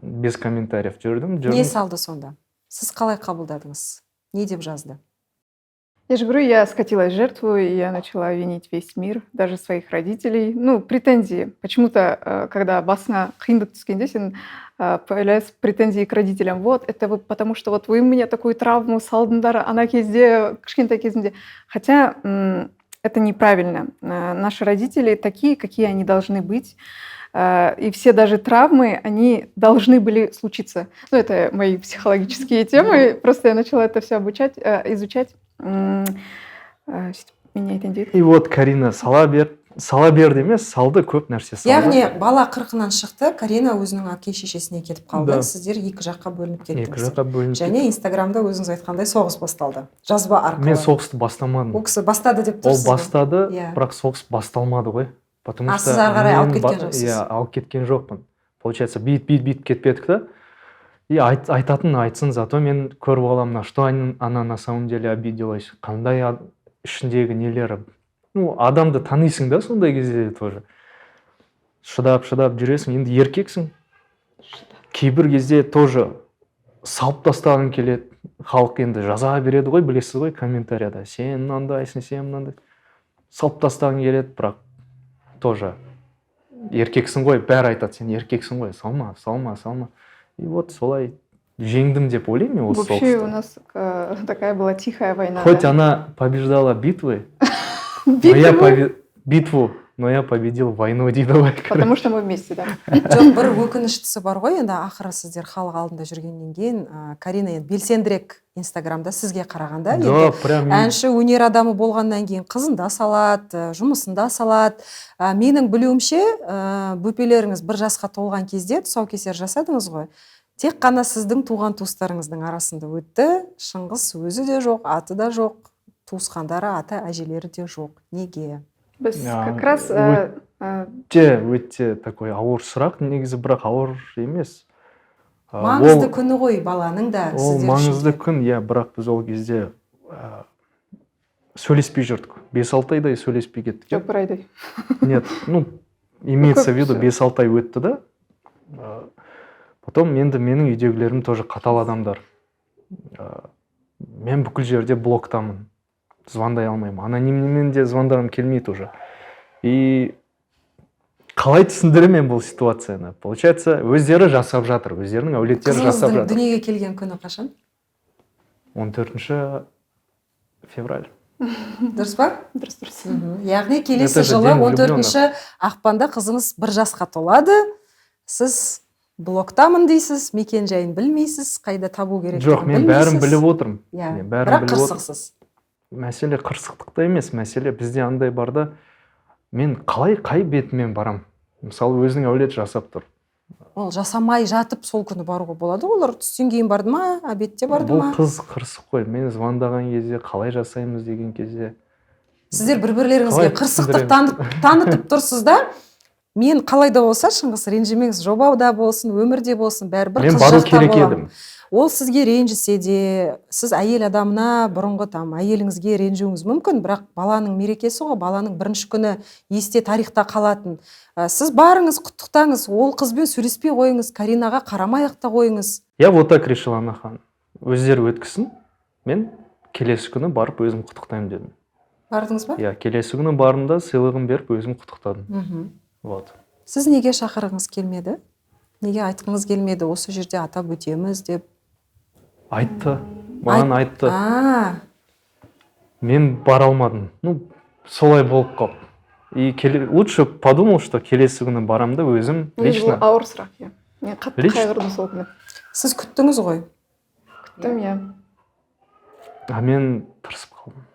без комментариев жүрдім, Не жүрдім. салды сонда? Сіз қалай қабылдадыңыз? Не деп жазды? Я же говорю, я скатилась в жертву, и я начала винить весь мир, даже своих родителей. Ну, претензии. Почему-то, когда басыңа қиындық түскенде, сен появляются претензии к родителям. Вот, это вы, потому что вот вы мне такую травму салдыңдар ана кезде, кішкентай кезімде. Хотя это неправильно. Наши родители такие, какие они должны быть. И все даже травмы, они должны были случиться. Ну, это мои психологические темы. Просто я начала это все обучать, изучать. Сөйтіп мен не айтайын деп едім? И вот Карина сала бер, сала берді емес, салды, көп нәрсе салды. Яғни бала қырқынан шықты, Карина өзінің әке шешесіне кетіп қалды. Да. Сіздер екі жаққа бөлініп Екі кеттіңіздер. жаққа бөлініп. Және Инстаграмда, өзіңіз айтқандай, соғыс басталды жазба арқылы. Мен соғысты бастамадым. Ол кісі бастады деп Ол тұрсыз ғой. бастады, бірақ соғыс басталмады ғой, потому А, что сіз ары қарай алып мен кеткен жоқсыз. Иә, алып кеткен жоқпын. Получается, бүйтіп, бүйтіп, бүйтіп кетпедік та, и айтатын айтсын, зато мен көріп аламын, на что она на самом деле обиделась, қандай ішіндегі нелері. Ну, адамды танисың да сондай кезде, тоже шыдап, шыдап жүресің. Енді еркексің, кейбір кезде тоже салып тастағың келеді. Халық енді жаза береді ғой, білесіз ғой, комментарияда: «Сен мынандайсың, сен мынандай». Салып тастағың келеді, бірақ тоже еркексің ғой, бәрі айтады: «Сен еркексің ғой, салма, салма, салма». И вот солай жеңдім деп ойлаймын мен осы Вообще у соғысты. Нас такая была тихая война. Хоть Да. она побеждала битвы, но я Битву, битву, но я победил войну дейді ғой. потому что мы вместе, да. Жоқ, бір өкініштісі бар ғой енді, ақыры сіздер халық алдында жүргеннен кейін Карина енді белсендірек Инстаграмда сізге қарағанда. Да, Енді прям. әнші, өнер адамы болғаннан кейін қызын да салады, жұмысын да салады. Менің білуімше, бөпелеріңіз бір жасқа толған кезде тұсаукесер жасадыңыз ғой. Тек қана сіздің туған туыстарыңыздың арасында өтті. Шыңғыс өзі де жоқ, аты да жоқ, туысқандары, ата әжелері де жоқ. Неге? Біз А, как раз Өте, өте такой ауыр сұрақ негізі, бірақ ауыр емес. Маңызды күні ғой баланың да, Ол сіздер үшін маңызды де. күн, иә, бірақ біз ол кезде сөйлеспей жүрдік, 5-6 айдай сөйлеспей кеттік. Жоқ, бір айдай. Нет, ну, имеется в виду, Көп. 5-6 ай өтті да. Потом енді менің үйдегілерім тоже қатал адамдар. Мен бүкіл жерде блоктамын, звондай алмаймын, анонимнімен де звондағым келмейді уже. И қалай түсіндіремін мен бұл ситуацияны? Получается, өздері жасап жатыр, өздерінің әулеттері жасап Қызыңыздың жатыр. дүниеге келген күні қашан? 14 февраль. Дұрыс па? Дұрыс. Яғни келесі Это же жылы день 14 ақпанда қызыңыз бір жасқа толады. Сіз блоктамын дейсіз, мекен жайын білмейсіз, қайда табу керектігін Жоқ, мен бәрін білмейсіз. біліп отырмын. Иә, Мен бәрін бірақ біліп отырмын. қырсықсыз. Мәселе қырсықтықта емес, мәселе бізде андай бар да: мен қалай, қай бетіммен барам? Мысалы, өзінің әулеті жасап тұр. Ол жасамай жатып сол күні баруға болады ғой. Олар түстен кейін барды ма, обедте барды Бұл ма? қыз қырсық қой. Мен звондаған кезде, қалай жасаймыз деген кезде Сіздер бір бірлеріңізге Қалай қырсықтық түсіндіремін? танытып тұрсыз да. Мен қалай да болса, Шыңғыс, ренжімеңіз, жобада болсын, өмірде болсын, бәрібір Мен қыз бару жақта керек боламын. едім. Ол сізге ренжісе де, сіз әйел адамына, бұрынғы там әйеліңізге ренжуіңіз мүмкін, бірақ баланың мерекесі ғой, баланың бірінші күні, есте, тарихта қалатын. Сіз барыңыз, құттықтаңыз, ол қызбен сөйлеспей қойыңыз, Каринаға қарамай ақ та қойыңыз. Я вот так решил, Анахан: өздері өткізсін, мен келесі күні барып өзім құттықтаймын дедім. Бардыңыз ба? Иә, келесі күні бардым да, сыйлығын беріп, өзім құттықтадым. Вот. Сіз неге шақырғыңыз келмеді? Неге айтқыңыз келмеді, осы жерде атап өтеміз деп? Айтты, маған айтты. А. Мен бара алмадым, ну, солай болып қалды. И лучше подумал, что келесі күні барамын да өзім Негізі лично. бұл ауыр сұрақ, иә. Мен қатты Лично. қайғырдым сол күні. Сіз күттіңіз ғой. Күттім, иә. А мен тырысып қалдым.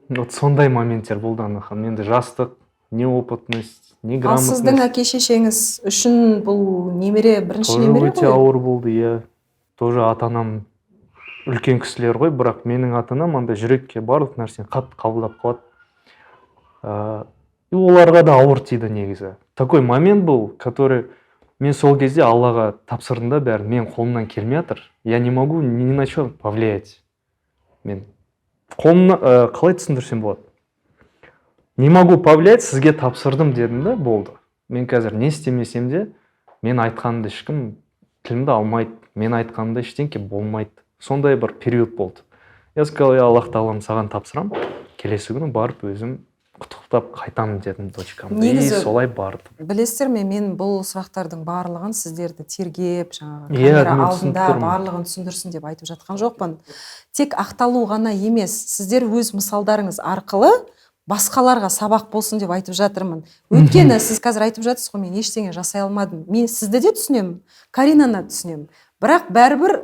Вот сондай моменттер болды, Анахан. Енді жастық, неопытность, Ал неграмотность. сіздің әке шешеңіз үшін бұл немере, бірінші Тоже немере өте ғой. ауыр болды, иә. Тоже ата анам үлкен кісілер ғой, бірақ менің ата анам андай жүрекке барлық нәрсені қатты қабылдап қалады. И оларға да ауыр тиді негізі. Такой момент был, который Мен сол кезде Аллаға тапсырдым да бәрін. Мен қолымнан келмей жатыр, я не могу ни на чем повлиять. Мен қолымнан, қалай түсіндірсем болады, не могу повлиять, сізге тапсырдым дедім да, болды. Мен қазір не істемесем де, мен айтқанымды ешкім тілімді алмайды, мен айтқанымда ештеңке болмайды. Сондай бір период болды. Я сказал: «Я, Аллах тағалам, саған тапсырамын, келесі күні барып өзім құттықтап қайтамын», — дедім дочкамды. И Негізі- солай бардым. Білесіздер ме, мен бұл сұрақтардың барлығын сіздерді тергеп, жаңағы Иә, камера мен түсініп алдында тұрмын. барлығын түсіндірсін деп айтып жатқан жоқпын. Тек ақталу ғана емес, сіздер өз мысалдарыңыз арқылы басқаларға сабақ болсын деп айтып жатырмын. Өйткені сіз қазір айтып жатырсыз ғой, мен ештеңе жасай алмадым. Мен сізді де түсінемін, Каринаны да түсінемін, бірақ бәрібір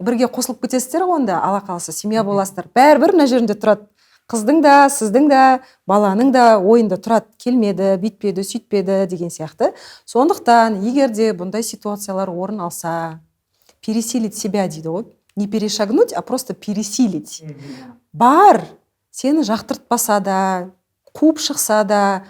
бірге қосылып кетесіздер ғой онда, Алла қаласа, семья боласыздар. Бәрібір мына жерінде тұрады, қыздың да, сіздің де, баланың да ойында тұрады: келмеді, бүйтпеді, сөйтпеді деген сияқты. Сондықтан егер де бұндай ситуациялар орын алса, пересилить себя дейді ғой, не перешагнуть, а просто пересилить. Бар, сені жақтыртпаса да, қуып шықса да,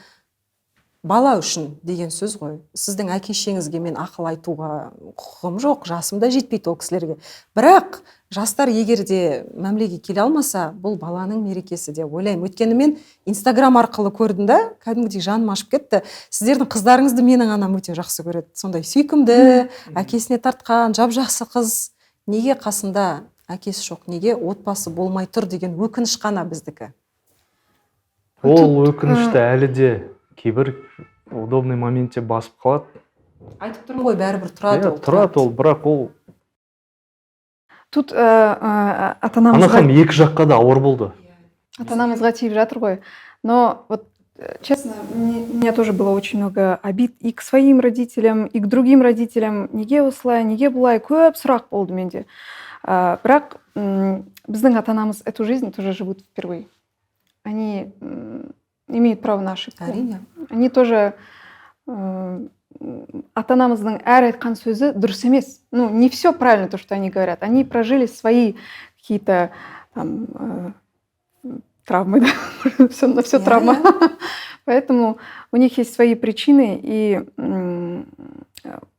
бала үшін деген сөз ғой. Сіздің әке шешеңізге мен ақыл айтуға құқығым жоқ, жасым да жетпейді ол кісілерге. Бірақ жастар егер де мәмілеге келе алмаса, бұл баланың мерекесі деп ойлаймын. Өйткені мен Инстаграм арқылы көрдім да, кәдімгідей жаным ашып кетті. Сіздердің қыздарыңызды менің анам өте жақсы көреді. Сондай сүйкімді, әкесіне тартқан, жап жақсы қыз. Неге қасында әкесі жоқ, неге отбасы болмай тұр деген өкініш қана біздікі. Ол өкінішті әлі де кейбір удобный моментте басып қалады. Айтып тұрмын ғой, бәрібір тұрады. Иә, ол. Тұрады ол, бірақ ол Тут ата Ана анамызға ханым, екі жаққа да ауыр болды. Ата анамызға тиіп жатыр ғой. Но вот честно, у меня тоже было очень много обид и к своим родителям, и к другим родителям. Неге осылай, неге бұлай, көп сұрақ болды менде. Бірақ біздің ата анамыз эту жизнь тоже живут впервые. Они имеют право на ошибку. Әрине. Они тоже, ата анамыздың әр айтқан сөзі дұрыс емес. Ну, не все правильно то, что они говорят. Они прожили свои какие-то там травмы, да? Все, на все травма. Поэтому у них есть свои причины, и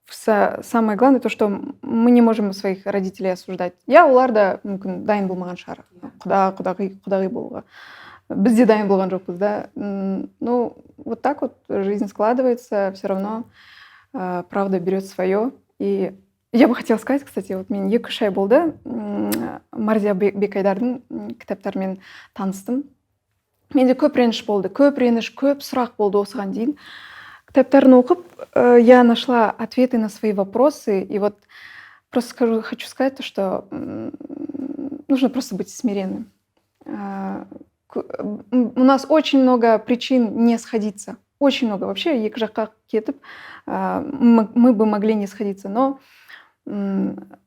самое главное то, что мы не можем своих родителей осуждать. Иә, олар да мүмкін дайын болмаған шығар құда, құдағи, құдағи болуға. Біз де дайын болған жоқпыз да. Ну, вот так вот жизнь складывается, все равно правда берет свое. И я бы хотела сказать, кстати, вот мен 2-3 ай болды, Марзия Бекайдардың кітаптарымен таныстым. Менде көп реніш болды, көп реніш, көп сұрақ болды осыған дейін. Кітаптарын оқып, я нашла ответы на свои вопросы. И вот просто скажу, хочу сказать то, что нужно просто быть смиренным. У нас очень много причин не сходиться. Очень много. Вообще, екі жаққа кетіп, мы бы могли не сходиться. Но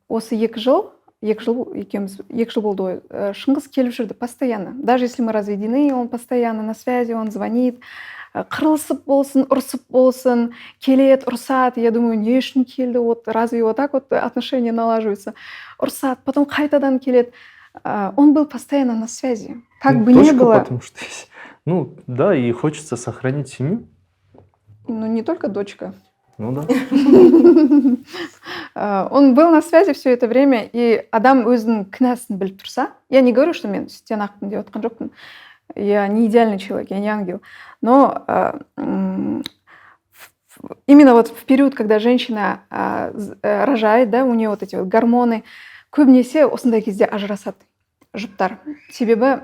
осы 2 жыл, 2 жыл екеуміз, 2 жыл болды ғой, Шыңғыс келіп жүрді постоянно. Даже если мы разведены, он постоянно на связи, он звонит. Қырылысып болсын, ұрсып болсын, келеді, ұрсады. Я думаю, не үшін келді, вот разве вот так вот отношения налаживаются? Ұрсады, потом қайтадан келеді. Он был постоянно на связи. Как Ну, бы ни дочка, было. Потому что есть. Ну, да, и хочется сохранить семью. Ну, не только дочка. Ну да. Он был на связи все это время, и адам өзінің кінәсін біліп тұрса, я не говорю, что мен сүттен ақпын деп жатқан жоқпын. Я не идеальный человек, я не ангел. Но именно вот в период, когда женщина рожает, да, у нее вот эти вот гормоны, көбінесе осындай кезде ажырасады жұптар. Себебі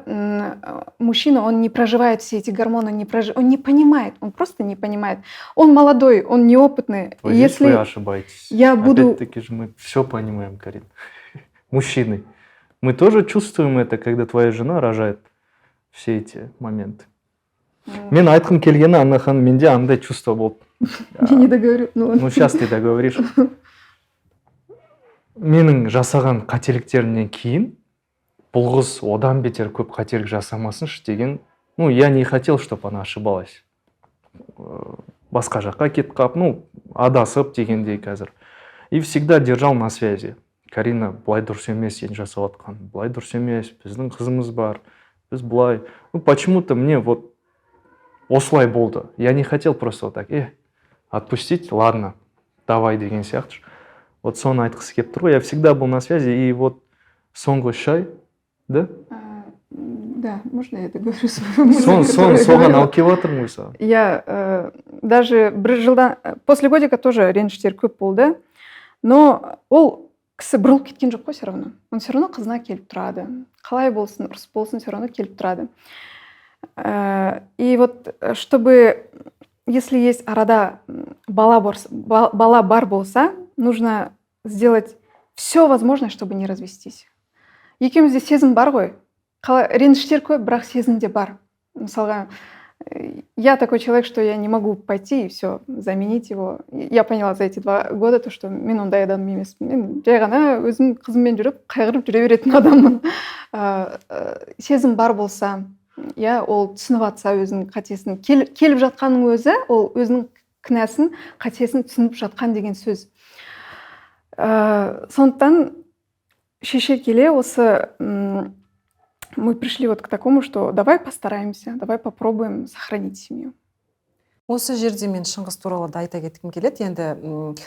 мужчина, он не проживает все эти гормоны, он не понимает, он просто не понимает. Он молодой, он неопытный. Вот здесь Если вы ошибаетесь. я буду- Опять-таки же мы все понимаем, Карин. Мужчины. Мы тоже чувствуем это, когда твоя жена рожает, все эти моменты. Мен айтқым келгені, Анна ханым, менде андай чувство болды. Я не договорю. Ну, ладно. Ну, сейчас ты договоришь. Менің жасаған қателіктерімнен кейін бұл қыз одан бетер көп қателік жасамасыншы деген. Ну, я не хотел, чтобы она ошибалась. Басқа жаққа кетіп қалып, ну, адасып дегендей қазір. И всегда держал на связи. Карина, былай дұрыс емес, сен жасап жатқан. Былай дұрыс емес, біздің қызымыз бар. Біз былай. Ну, почему-то мне вот осылай болды. Я не хотел просто вот так, отпустить, ладно. Давай деген сияқты. Вот соны айтқысы келіп тұр ғой. Я всегда был на связи, и вот соңғы 3 ай да. Да, можно я договорю свою мысль, сон которую я соған говорила? Алып келіп жатырмын ғой саған. Я даже бір жылдан, после годика тоже реніштер көп болды, но ол кісі бұрылып кеткен жоқ қой. Все равно он все равно қызына келіп тұрады, қалай болсын, ұрыс болсын, все равно келіп тұрады. И вот чтобы, если есть арада бала бар болса, нужно сделать все возможное, чтобы не развестись. Екеумізде сезім бар ғой. Қалай, реніштер көп, бірақ сезім де бар. Мысалға, я такой человек, что я не могу пойти и все заменить его. Я поняла за эти 2 года то, что мен ондай адам емеспін. Мен жай ғана өзім қызыммен жүріп, қайғырып жүре беретін адаммын. Сезім бар болса, иә, ол түсініп жатса өзінің қатесін, келіп жатқанның өзі ол өзінің кінәсін, қатесін түсініп жатқан деген сөз. Сондықтан шеше келе осы мы пришли вот к такому, что давай постараемся, давай попробуем сохранить семью. Осы жерде мен Шыңғыс туралы да айта кеткім келеді. Енді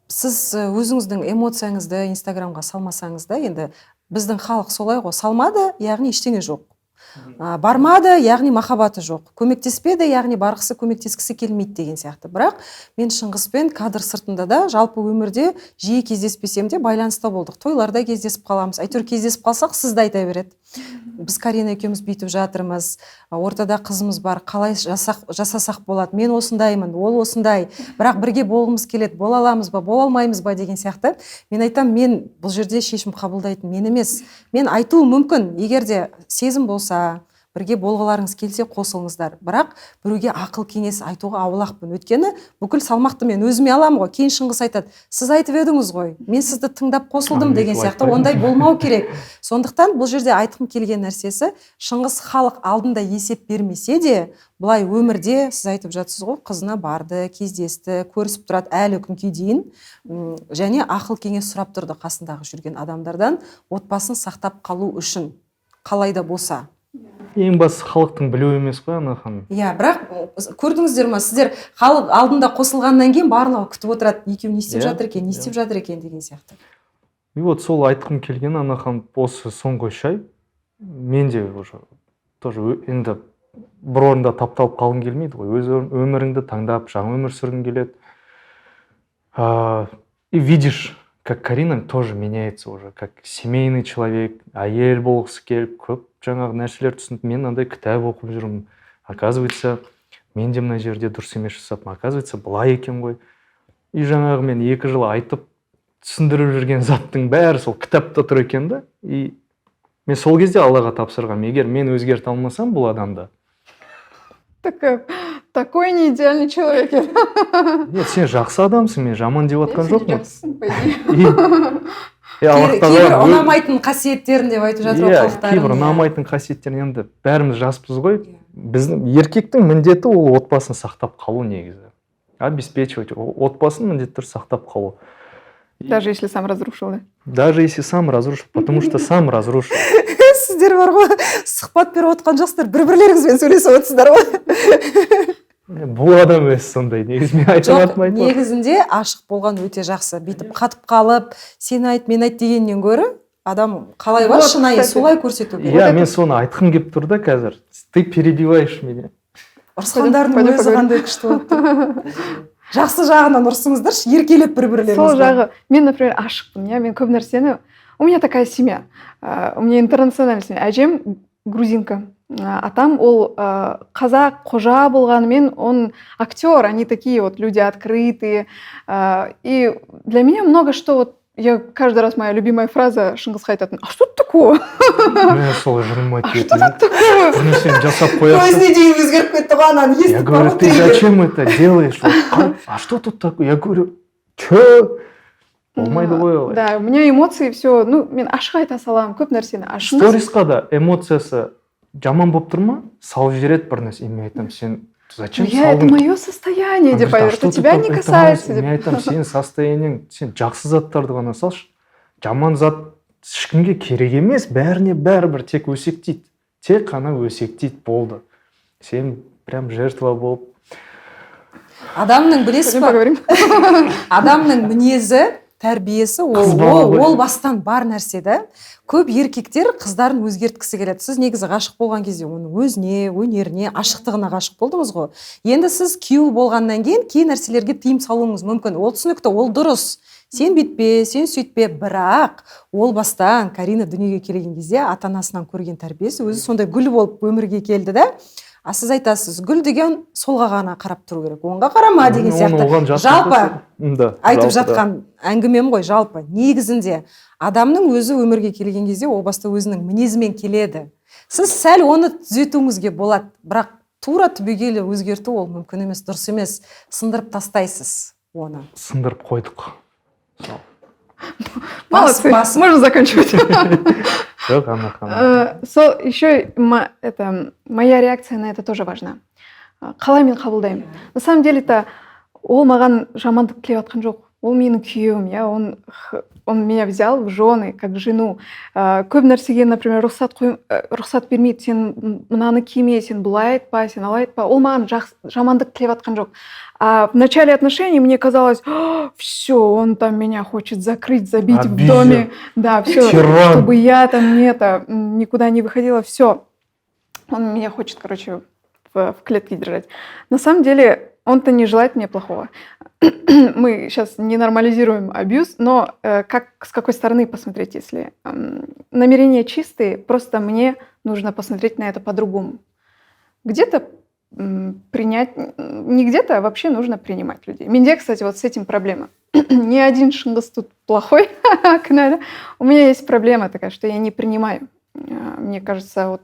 сіз өзіңіздің эмоцияңызды Инстаграмға салмасаңыз да, енді біздің халық солай ғой: салмады, яғни ештеңе жоқ, бармады, яғни махаббаты жоқ, көмектеспеді, яғни барғысы, көмектескісі келмейді деген сияқты. Бірақ мен Шыңғыспен кадр сыртында да, жалпы өмірде жиі кездеспесем де, байланыста болдық. Тойларда кездесіп қаламыз, әйтеуір кездесіп қалсақ, сізді айта береді: «Біз Карина екеуміз бүйтіп жатырмыз, ортада қызымыз бар, қалай жасасақ болады? Мен осындаймын, ол осындай, бірақ бірге болғымыз келеді, бола аламыз ба, бола алмаймыз ба?» деген сияқты. Мен айтамын: мен бұл жерде шешім қабылдайтын мен емес. Мен айтуым мүмкін, егер де сезім болса, бірге болғыларыңыз келсе, қосылыңыздар. Бірақ біреуге ақыл кеңес айтуға аулақпын, өйткені бүкіл салмақты мен өзіме аламын ғой. Кейін Шыңғыс айтады: «Сіз айтып едіңіз ғой, мен сізді тыңдап қосылдым» А, деген мен сияқты. айтпаймын. Ондай болмау керек. Сондықтан бұл жерде айтқым келген нәрсесі: Шыңғыс халық алдында есеп бермесе де, былай өмірде, сіз айтып жатсыз ғой, қызына барды, кездесті, көрісіп тұрады әлі күнге дейін. Және ақыл кеңес сұрап тұрды қасындағы жүрген адамдардан, отбасын сақтап қалу үшін қалай да болса. Ең бастысы халықтың білуі емес қой, ана ханым. Иә, бірақ көрдіңіздер ма сіздер, халық алдында қосылғаннан кейін барлығы күтіп отырады: екеуі не істеп жатыр екен, не істеп жатыр екен деген сияқты. И вот сол айтқым келген, ана ханым, осы соңғы 3 ай мен де уже тоже енді бір орында тапталып қалғың келмейді ғой. Өз өміріңді таңдап, жаңа өмір сүргің келеді. И видишь, как Карина тоже меняется уже как семейный человек, әйел болғысы келіп, көп жаңағы нәрселер түсініп. Мен мынандай кітап оқып жүрмін, оказывается, мен де мына жерде дұрыс емес жасаппын, оказывается, былай екен ғой. И жаңағы мен 2 жыл айтып түсіндіріп жүрген заттың бәрі сол кітапта тұр екен да. И мен сол кезде Аллаға тапсырғанмын: егер мен өзгерте алмасам бұл адамды Такой не идеальный человек. Нет, сен жақсы адамсың, мен жаман деп жатқан жоқпын. Жақсысың, по идее. И Аллах Кейбір тағала ұнамайтын қасиеттерін деп айтып жатыр ғой, иә, қылықтарын, кейбір иә. ұнамайтын қасиеттерін. Енді бәріміз жаспыз ғой. Біздің еркектің міндеті ол отбасын сақтап қалу негізі, обеспечивать, отбасын міндетті түрде сақтап қалу. Даже если сам разрушил, да? Даже если сам разрушил, потому что сам разрушил. Сіздер бар ғой, сұхбат беріп отқан жоқсыздар, бір бірлеріңізбен сөйлесіп отырсыздар ғой. Бұл адам өзі сондай негізі, мен айта Жоқ, алатыным айтып отыр. негізінде ашық болған өте жақсы. Бүйтіп қатып қалып, сен айт, мен айт дегеннен гөрі, адам қалай бар, Вот, шынайы кстати. солай көрсету керек. Иә, мен соны айтқым келіп тұр да қазір, ты перебиваешь меня. Ұрысқандарының Пойдем өзі поговорим. қандай күшті болып тұр. Жақсы жағынан ұрсыңыздаршы, еркелеп бір бірлеріңізді. Сол жағы, мен, например, ашықпын, иә, мен көп нәрсені, у меня такая семья, у меня интернациональная семья. Әжем грузинка, атам ол қазақ, қожа болғанымен, он актер, они такие вот люди открытые. И для меня много что вот, я каждый раз, моя любимая фраза Шыңғысқа айтатын: «А что тут такого?» Мә, сол жыныма А тиеді. что тут такого? Бір нәрсені жасап қоясың. Көзіне дейін өзгеріп кетті ғой ананы Я естіп. говорю: Бар ғой, «Ты триггер. зачем это делаешь? Вот, а что тут такое?» Я говорю: «Че, болмайды ғой олай». Да, у меня эмоции все, ну, мен ашық айта саламын көп нәрсені. А Шыңғыс Сторисқа да эмоциясы жаман болып тұр ма, салып жібереді бір нәрсе. И мен айтамын: «Сен зачем Я, это салдың?» мое состояние Он деп говорит: «А айтады, что это ты тебя там не это касается мынау?» деп. Мен айтамын: «Сенің состояниең, сен жақсы заттарды ғана салшы, жаман зат ешкімге керек емес, бәріне бәрібір, тек өсектейді, тек қана өсектейді, болды». Сен прям жертва болып. Адамның, білесіз Пойдем ба, поговорим. Адамның мінезі, тәрбиесі ол Қыз бала ол, ғой. Ол бастан бар нәрсе да. Көп еркектер қыздарын өзгерткісі келеді. Сіз негізі ғашық болған кезде оның өзіне, өнеріне, ашықтығына ғашық болдыңыз ғой. Енді сіз күйеу болғаннан кейін кей нәрселерге тыйым салуыңыз мүмкін, ол түсінікті, ол дұрыс: сен бүйтпе, сен сөйтпе. Бірақ ол бастан Карина дүниеге келген кезде ата анасынан көрген тәрбиесі, өзі сондай гүл болып өмірге келді да. А сіз айтасыз, гүл деген солға ғана қарап тұру керек, оңға қарама деген Оны сияқты. Оған жатқызып Жалпы да, айтып жалпы да. жатқан әңгімем ғой. Жалпы, негізінде адамның өзі өмірге келген кезде о баста өзінің мінезімен келеді. Сіз сәл оны түзетуіңізге болады, бірақ тура түбегейлі өзгерту ол мүмкін емес, дұрыс емес, сындырып тастайсыз оны. Сындырып қойдық. Сол. Молодцы, Басып. можно заканчивать. Жоқ, ана ханым. Сол еще это, моя реакция на это тоже важна. Қалай мен қабылдаймын? На самом деле то ол маған жамандық тілеп жатқан жоқ. Ол менің күйеуім, иә, он меня взял в жены, как жену. Көп нәрсеге, например, рұқсат бермейді: сен мынаны киме, сен бұлай айтпа, сен алай айтпа. Ол маған жамандық тілеп жатқан жоқ. А в начале отношений мне казалось: все, он там меня хочет закрыть, забить в Абьюзер. доме, да, все, Тиран. Чтобы я там не это, никуда не выходила, все. Он меня хочет, короче, в клетке держать. На самом деле он-то не желает мне плохого. Мы сейчас не нормализируем абьюз, но как, с какой стороны посмотреть, если намерения чистые, просто мне нужно посмотреть на это по-другому. Где-то принять, не где-то, а вообще нужно принимать людей. Менде, кстати, вот с этим проблема. Не один Шыңғыс тут плохой, кінәлі. У меня есть проблема такая, что я не принимаю. Мне кажется, вот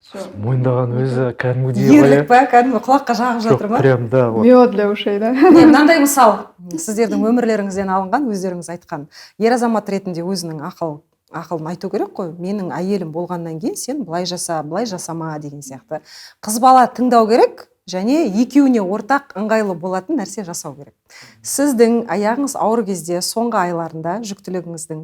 всё. Мойындаған өзі кәдімгідей ғой, Ерлік иә. Па, кәдімгі құлаққа жағып жатыр Жоқ, ма? Прям да, вот. Мед для ушей, да? Не, мынандай мысал сіздердің өмірлеріңізден алынған, өздеріңіз айтқан. Ер азамат ретінде өзінің ақылын айту керек қой: менің әйелім болғаннан кейін сен былай жаса, былай жасама деген сияқты. Қыз бала тыңдау керек және екеуіне ортақ ыңғайлы болатын нәрсе жасау керек. Сіздің аяғыңыз ауыр кезде, соңғы айларында жүктілігіңіздің,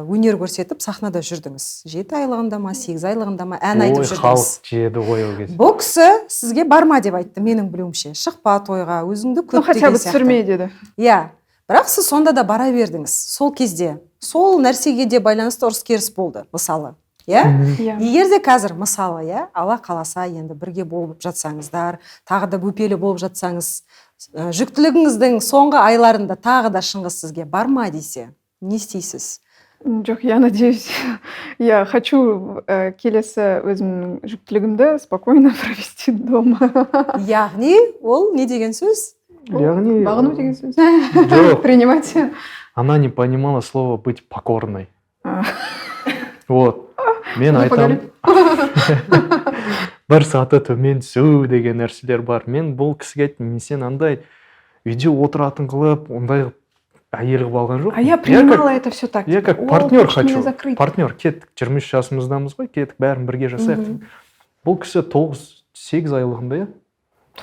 өнер көрсетіп сахнада жүрдіңіз, 7 айлығында ма, 8 айлығында ма, ән айтып Ой, жүрдіңіз. Халық жеді ғой ол кезде. Бұл кісі сізге барма деп айтты, менің білуімше, шықпа тойға, өзіңді Ну, күт хотя деген бы сияқты. Түсірме деді. Иә, бірақ сіз сонда да бара бердіңіз. Сол кезде сол нәрсеге де байланысты ұрыс керіс болды, мысалы, иә? Мгм. Иә. Егер де қазір, мысалы, иә, Алла қаласа, енді бірге болып жатсаңыздар, тағы да бөпелі болып жатсаңыз, жүктілігіңіздің соңғы айларында тағы да Шыңғыс сізге барма десе, не істейсіз? Жоқ, я надеюсь, я хочу келесі өзімнің жүктілігімді спокойно провести дома. Яғни ол не деген сөз? Яғни Бағыну деген сөз. Жоқ. Принимать. Она не понимала слова «быть покорной». А. Вот мен Ну, айтам, бір саты төмен түсу деген нәрселер бар. Мен бұл кісіге айттым: мен сен андай үйде отыратын қылып, ондай қылып әйел қылып алған жоқпын. А я принимала это все так. Я Типа, как «О, партнер хочет меня хочу, закрыть». партнер. Кеттік, 23 жасымыздамыз ғой, кеттік, бәрін бірге жасайық. Бұл кісі 9-8 айлығында, иә?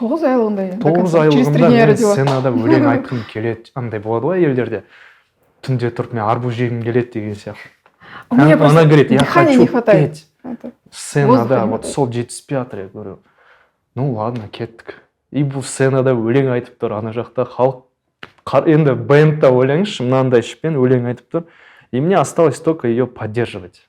9 айлығында, иә. До 9 конца. Через 3 айлығында дня мен родила. Сценада өлең айтқым келеді. Андай болады ғой әйелдерде, түнде тұрып мен арбуз жегім келеді деген сияқты. У меня Она просто говорит: «Я дыхания хочу не хватает. петь». Это. Сценада Воздуха не вот хватает. Сол жетіспей жатыр. Я говорю: «Ну ладно, кеттік». И бұл сценада өлең айтып тұр, ана жақта халық енді бэндта, ойлаңызшы, мынандай ішпен өлең айтып тұр, и мне осталось только ее поддерживать.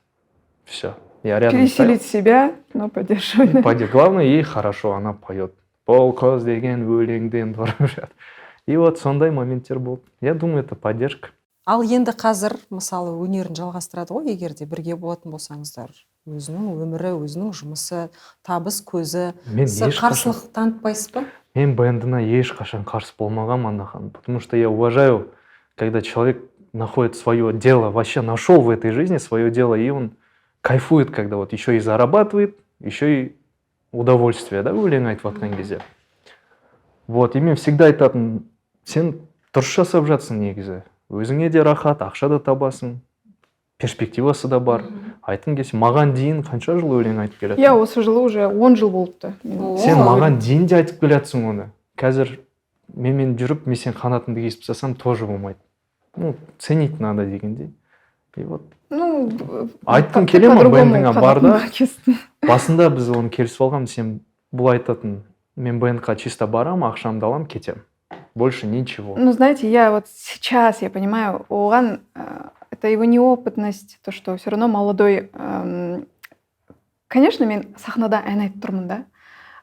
Все, я рядом стоял. Пересилить себя, но поддерживать. Главное, ей хорошо, она поет. Бұл қыз деген өлеңден тұрып жатыр. И вот сондай моменттер болды. Я думаю, это поддержка. Ал енді қазір, мысалы, өнерін жалғастырады ғой, егер де бірге болатын болсаңыздар, өзінің өмірі, өзінің жұмысы, табыс көзі. Мен Сіз ешқашан қарсылық танытпайсыз ба? Мен бэндына ешқашан қарсы болмағанмын, Анна ханым, потому что я уважаю, когда человек находит свое дело, вообще нашел в этой жизни свое дело, и он кайфует, когда вот еще и зарабатывает, еще и удовольствие, да, өлең айтып жатқан кезде. Вот, и мен всегда айтатын: сен дұрыс жасап жатсың негізі. Өзіңе де рахат, ақша да табасың, перспективасы да бар. Айтқың келсе, маған дейін қанша жыл өлең айтып келе Иә, осы жылы уже 10 жыл болыпты. Мен О. Сен маған дейін де айтып келе жатсың оны. Қазір менімен жүріп, мен сен қанатыңды кесіп тастасам, тоже болмайды. Ну, ценить надо дегендей. И вот Ну, айтқың келе ма, по-другому бэндіңе бар да. Қанатымды кестім. Басында біз оны келісіп алғанбыз, сен бұл айтатын: Мен бэндқа чисто барам, ақшамды алам, кетем, больше ничего. Ну, знаете, я вот сейчас, я понимаю, оған это его неопытность, то, что все равно молодой. Конечно, мен сахнада ән айтып тұрмын да.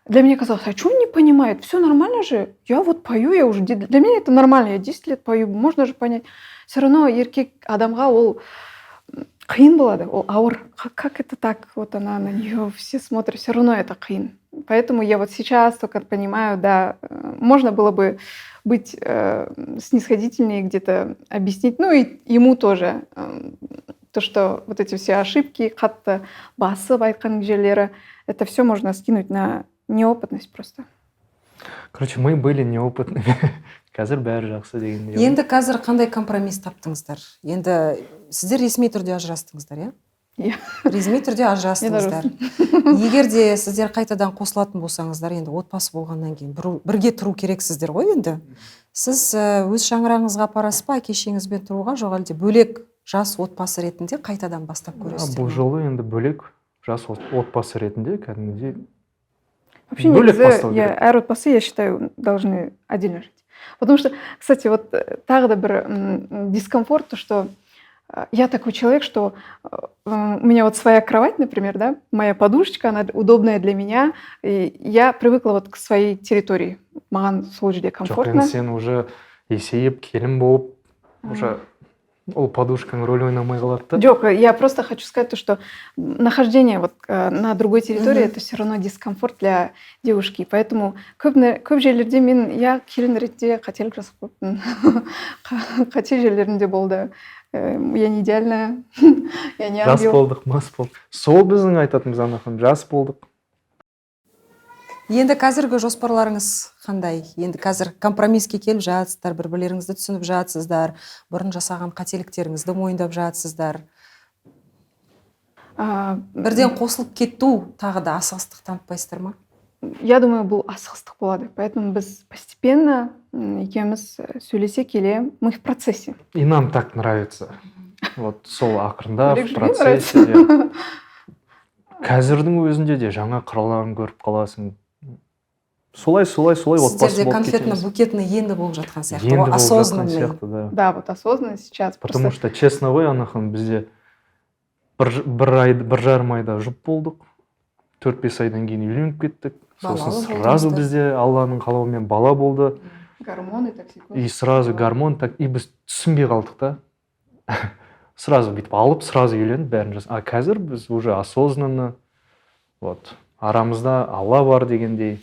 Для меня казалось, а что он не понимает? Все нормально же. Я вот пою, я уже... Для меня это нормально, я 10 лет пою, можно же понять. Все равно еркек адамға ол қиын болады, ол ауыр. Как это так? Вот она на нее все смотрят, все равно это қиын. Поэтому я вот сейчас только понимаю, да, можно было бы быть снисходительнее, где-то объяснить, ну и ему тоже, то, что вот эти все ошибки, қатты басып айтқан жерлері, это все можно скинуть на неопытность просто. Короче, мы были неопытными, қазір бәрі жақсы дегендей ғой. Енді қазір қандай компромисс таптыңыздар? Енді сіздер ресми түрде ажырастыңыздар, иә? Иә. Ресми түрде ажырастыңыздар. Егер де сіздер қайтадан қосылатын болсаңыздар, енді отбасы болғаннан кейін бірге тұру керексіздер ғой. Енді сіз өз шаңырағыңызға апарасыз ба әке шешеңізбен тұруға, жоқ әлде бөлек жас отбасы ретінде қайтадан бастап көресіздер Бұл ме? жолы енді бөлек жас отбасы ретінде кәдімгідей Вообще бөлек негізі, бастау я, керек. Әр отбасы, я считаю, должны отдельно жить. Потому что, кстати, вот тағы да бір дискомфорт, то, что я такой человек, что у меня вот своя кровать, например, да, моя подушечка, она удобная для меня, и я привыкла вот к своей территории. Маған сол жерде Жоқ, комфортно. Енді сен уже есейіп, келін болып, уже ол подушкаң рөл ойнамай қалады да. Жоқ, я просто хочу сказать то, что нахождение вот на другой территории Мгм. Это все равно дискомфорт для девушки. Поэтому көп жерлерде мен, я келін ретінде қателік жасап қойыппын. Қате жерлерім де болды. Я не идеальная, я не Жас ангел. болдық, мас болдық, сол біздің айтатынымыз, ана ханым, жас болдық. Енді қазіргі жоспарларыңыз қандай? Енді қазір компромисске келіп жатсыздар, бір бірлеріңізді түсініп жатсыздар, бұрын жасаған қателіктеріңізді мойындап жатсыздар. Бірден қосылып кету тағы да асығыстық танытпайсыздар ма? Я думаю, бұл асығыстық болады. Поэтому біз постепенно екеуміз сөйлесе келе, мы в процессе. И нам так нравится, вот сол ақырындап Бөлек в жүрген процессе, нравится. Иә. Қазірдің өзінде де жаңа қырларын көріп қаласың, солай, солай, солай отбасы Сіздерде болып конфетно кетеміз. Букетный енді болып жатқан сияқты Енді ғой, болып жатқан осознанный. сияқты, да. Да, вот осознанно сейчас. Потому Просто что, честно ғой, ана ханым, бізде бір ай, 1,5 айда жұп болдық, 4-5 айдан кейін үйленіп кеттік, сосын Балалы сразу болдыңыздар. Бізде Алланың қалауымен бала болды. Гормоны, токсикоз. И сразу гормон так, и біз түсінбей қалдық та, сразу бүйтіп алып, сразу үйленіп, бәрін а қазір біз уже осознанно, вот арамызда Алла бар дегендей.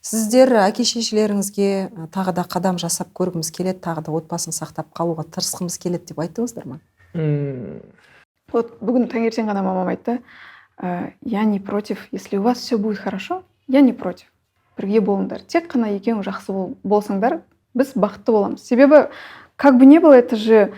Сіздер әке шешелеріңізге тағы да қадам жасап көргіміз келеді, тағы да отбасын сақтап қалуға тырысқымыз келеді деп айттыңыздар ма? Вот бүгін таңертең ғана мамам айтты, я не против, если у вас все будет хорошо, я не против. Бірге болыңдар. Тек қана екеуің жақсы болсаңдар, біз бақытты боламыз. Себебі, как бы ни было, это же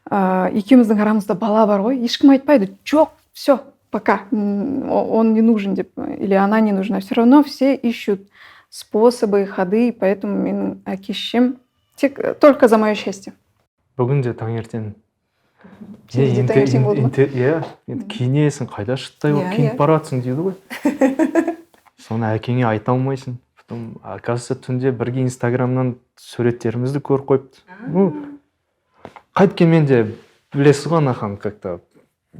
екеуміздің арамызда бала бар ғой. Ешкім айтпайды, жоқ, все, пока, он не нужен деп, или она не нужна. Все равно все ищут способы, ходы, поэтому менің әке шешем тек только за мое счастье. Бүгін де таңертең. Сенде де таңертең болды ма? Иә, енді киінесің, қайда шыттай болып киініп баратсың дейді ғой, соны әкеңе айта алмайсың. Потом, оказывается, түнде бірге Инстаграмнан суреттерімізді көріп қойыпты. Ну, қайткенмен де, білесіз ғой, ана ханым, как то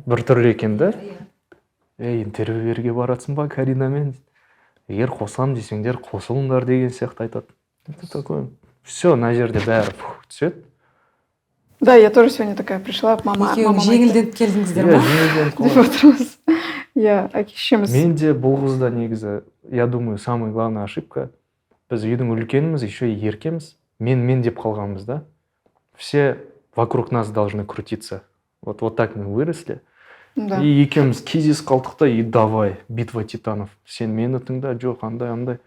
біртүрлі екен да. Ей, интервью беруге баратсың ба Каринамен дейді. Егер қосыламын десеңдер, қосылыңдар деген сияқты айтады. Это такое, все, мына жерде бәрі фух, түседі. Да, я тоже сегодня такая пришла, мама, Екеуің мамам айтты. жеңілденіп келдіңіздер Иә, ма? жеңілденіп Деп қалады. отырмыз. Иә, әке шешеміз. Мен де, бұл қыз да негізі, я думаю, самая главная ошибка: біз үйдің үлкеніміз, еще и еркеміз, мен мен деп қалғанбыз да, все вокруг нас должны крутиться, вот так мы выросли. И екеуміз кездесіп қалдық та, и давай битва титанов: сен мені тыңда, жоқ, андай андай.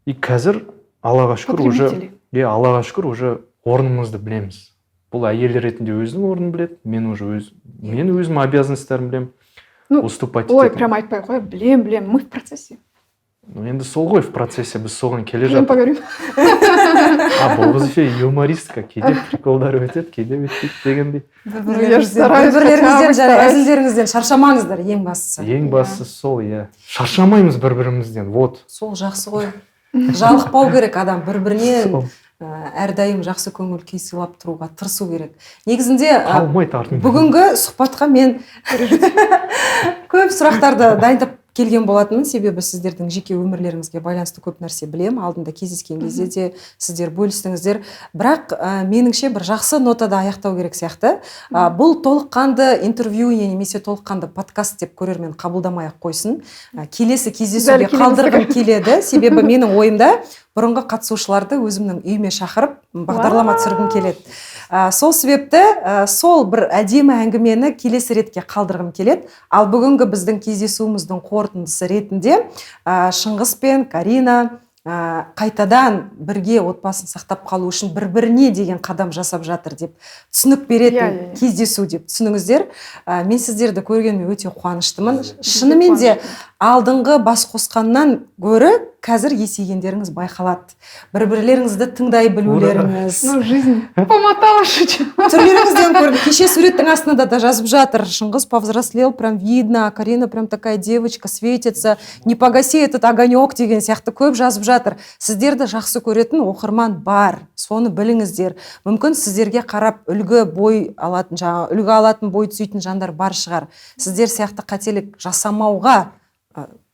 И қазір, Аллаға шүкір, уже Потребители. Иә, Аллаға шүкір, уже орнымызды білеміз. Бұл әйел ретінде өзінің орнын біледі, мен уже өз, мен өзім обязанностьтарымды білемін. Ну, уступать олай ететін. Прям айтпай ақ қой, білем, білем, мы в процессе. Ну, енді сол ғой, в процессе, біз соған келе Потом жатырмыз. Поговорим. А бұл қыз еще юмористка, кейде приколдар өтеді, кейде өтпейді дегендей. Ну, я же стараюсь, бір бірлеріңізден хотя бы және стараюсь. Әзілдеріңізден шаршамаңыздар, ең бастысы. Ең бастысы сол, иә, шаршамаймыз бір бірімізден, вот. Сол жақсы ғой. Жалықпау керек адам бір бірінен. Сол. Әрдайым жақсы көңіл күй сыйлап тұруға тырысу керек негізінде. Қалмайды артында. Бүгінгі сұхбатқа мен көп сұрақтарды дайындап келген болатынмын, себебі сіздердің жеке өмірлеріңізге байланысты көп нәрсе білемін, алдында кездескен кезде де сіздер бөлістіңіздер. Бірақ меніңше, бір жақсы нотада аяқтау керек сияқты. Бұл толыққанды интервью не немесе толыққанды подкаст деп көрермен қабылдамай ақ қойсын. Келесі кездесуге Дәл келесі. қалдырғым келеді, себебі менің ойымда бұрынғы қатысушыларды өзімнің үйіме шақырып, бағдарлама түсіргім келеді. Сол себепті сол бір әдемі әңгімені келесі ретке қалдырғым келеді. Ал бүгінгі біздің кездесуіміздің қорытындысы ретінде Шыңғыс пен Карина қайтадан бірге отбасын сақтап қалу үшін бір біріне деген қадам жасап жатыр деп түсінік беретін Иә, иә, иә. кездесу деп түсініңіздер. Мен сіздерді көргеніме өте қуаныштымын. Шынымен де, алдыңғы бас қосқаннан гөрі қазір есейгендеріңіз байқалады, бір бірлеріңізді тыңдай білулеріңіз. Ну, жизнь помотала, шучу. Түрлеріңізден көрінді. Кеше суреттің астында да жазып жатыр: «Шыңғыс повзрослел, прям видно, Карина прям такая девочка, светится, не погаси этот огонек» деген сияқты көп жазып жатыр. Сіздерді жақсы көретін оқырман бар, соны біліңіздер. Мүмкін, сіздерге қарап үлгі бой алатын, жаңағы үлгі алатын, бой түзейтін жандар бар шығар. Сіздер сияқты қателік жасамауға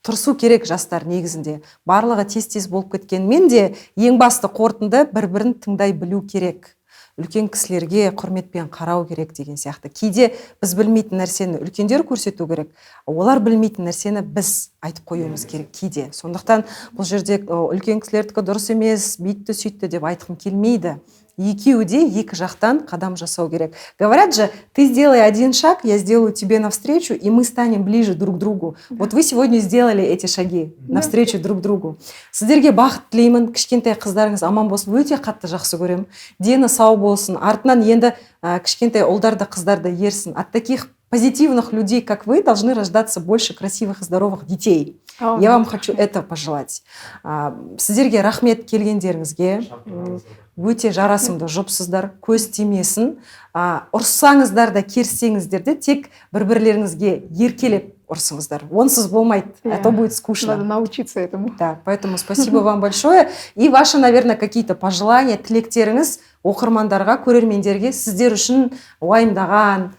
тырысу керек жастар. Негізінде барлығы тез тез болып кеткенмен де, ең басты қорытынды: бір бірін тыңдай білу керек, үлкен кісілерге құрметпен қарау керек деген сияқты. Кейде біз білмейтін нәрсені үлкендер көрсету керек, олар білмейтін нәрсені біз айтып қоюымыз керек кейде. Сондықтан бұл жерде үлкен кісілердікі дұрыс емес, бүйтті сөйтті деп айтқым келмейді. Екеуі де екі жақтан қадам жасау керек. Говорят же: ты сделай один шаг, я сделаю тебе навстречу, и мы станем ближе друг к другу. Вот вы сегодня сделали эти шаги навстречу друг другу. Сіздерге бақыт тілеймін. Кішкентай қыздарыңыз аман болсын, өте қатты жақсы көремін, дені сау болсын, артынан енді кішкентай ұлдар да, қыздар да ерсін. От таких позитивных людей, как вы, должны рождаться больше красивых и здоровых детей. Я вам хочу это пожелать. Сіздерге рахмет келгендеріңізге. Өте жарасымды жұпсыздар, көз тимесін. Ұрыссаңыздар да, керіссеңіздер де, тек бір бірлеріңізге еркелеп ұрсыңыздар, онсыз болмайды, а то будет скучно. Надо научиться этому. Да, поэтому спасибо вам большое. И ваши, наверное, какие-то пожелания, тілектеріңіз оқырмандарға, көрермендерге, сіздер үшін уайымдаған,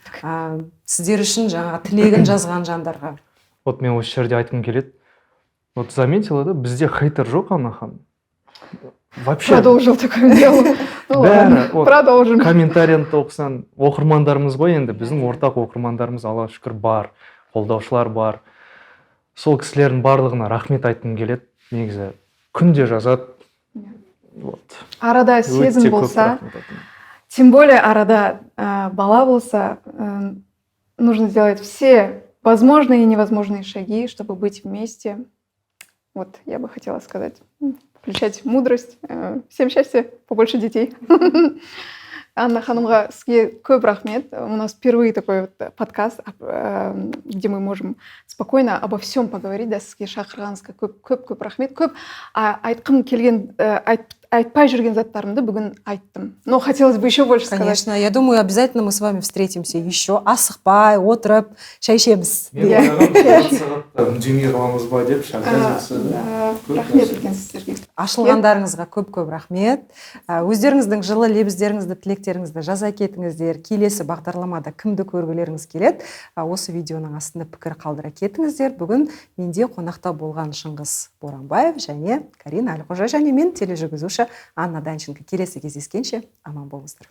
сіздер үшін жаңағы тілегін жазған жандарға. Вот мен осы жерде айтқым келеді. Вот заметила, да, бізде хейтер жоқ, Анна ханым. Вообще. Продолжил такое дело. Ну ладно, Бәрі, вот, продолжим. комментарийін оқысаң, оқырмандарымыз ғой енді, біздің ортақ оқырмандарымыз, Аллаға шүкір, бар, қолдаушылар бар. Сол кісілердің барлығына рахмет айтқым келеді. Негізі күнде жазады. Вот. Арада сезім Өте көп болса, рахмет айтамын. тем более арада бала болса, нужно сделать все возможные и невозможные шаги, чтобы быть вместе. Вот я бы хотела сказать. Включать мудрость. Всем счастья, побольше детей. Анна ханымға, сізге көп рахмет. У нас впервые такой вот подкаст, где мы можем спокойно обо всем поговорить. Да, сізге шақырғаныңызға көп көп көп рахмет. Көп айтқым келген, айтпай жүрген заттарымды бүгін айттым. Но хотелось бы еще больше сказать. Конечно, я думаю, обязательно мы с вами встретимся еще. Асықпай отырып, шай ішеміз. Мен Иә. ойлағанмын, жарты сағатта үндемей қаламыз ба деп. Оказывается, көп Рахмет нәрсе. үлкен сіздерге. Ашылғандарыңызға көп көп рахмет. Өздеріңіздің жылы лебіздеріңізді, тілектеріңізді жаза кетіңіздер. Келесі бағдарламада кімді көргілеріңіз келеді, осы видеоның астында пікір қалдыра кетіңіздер. Бүгін менде қонақта болған Шыңғыс Боранбаев және Карина Әлқожа және мен, тележүргізуші Анна Данченко. Келесі кездескенше аман болыңыздар.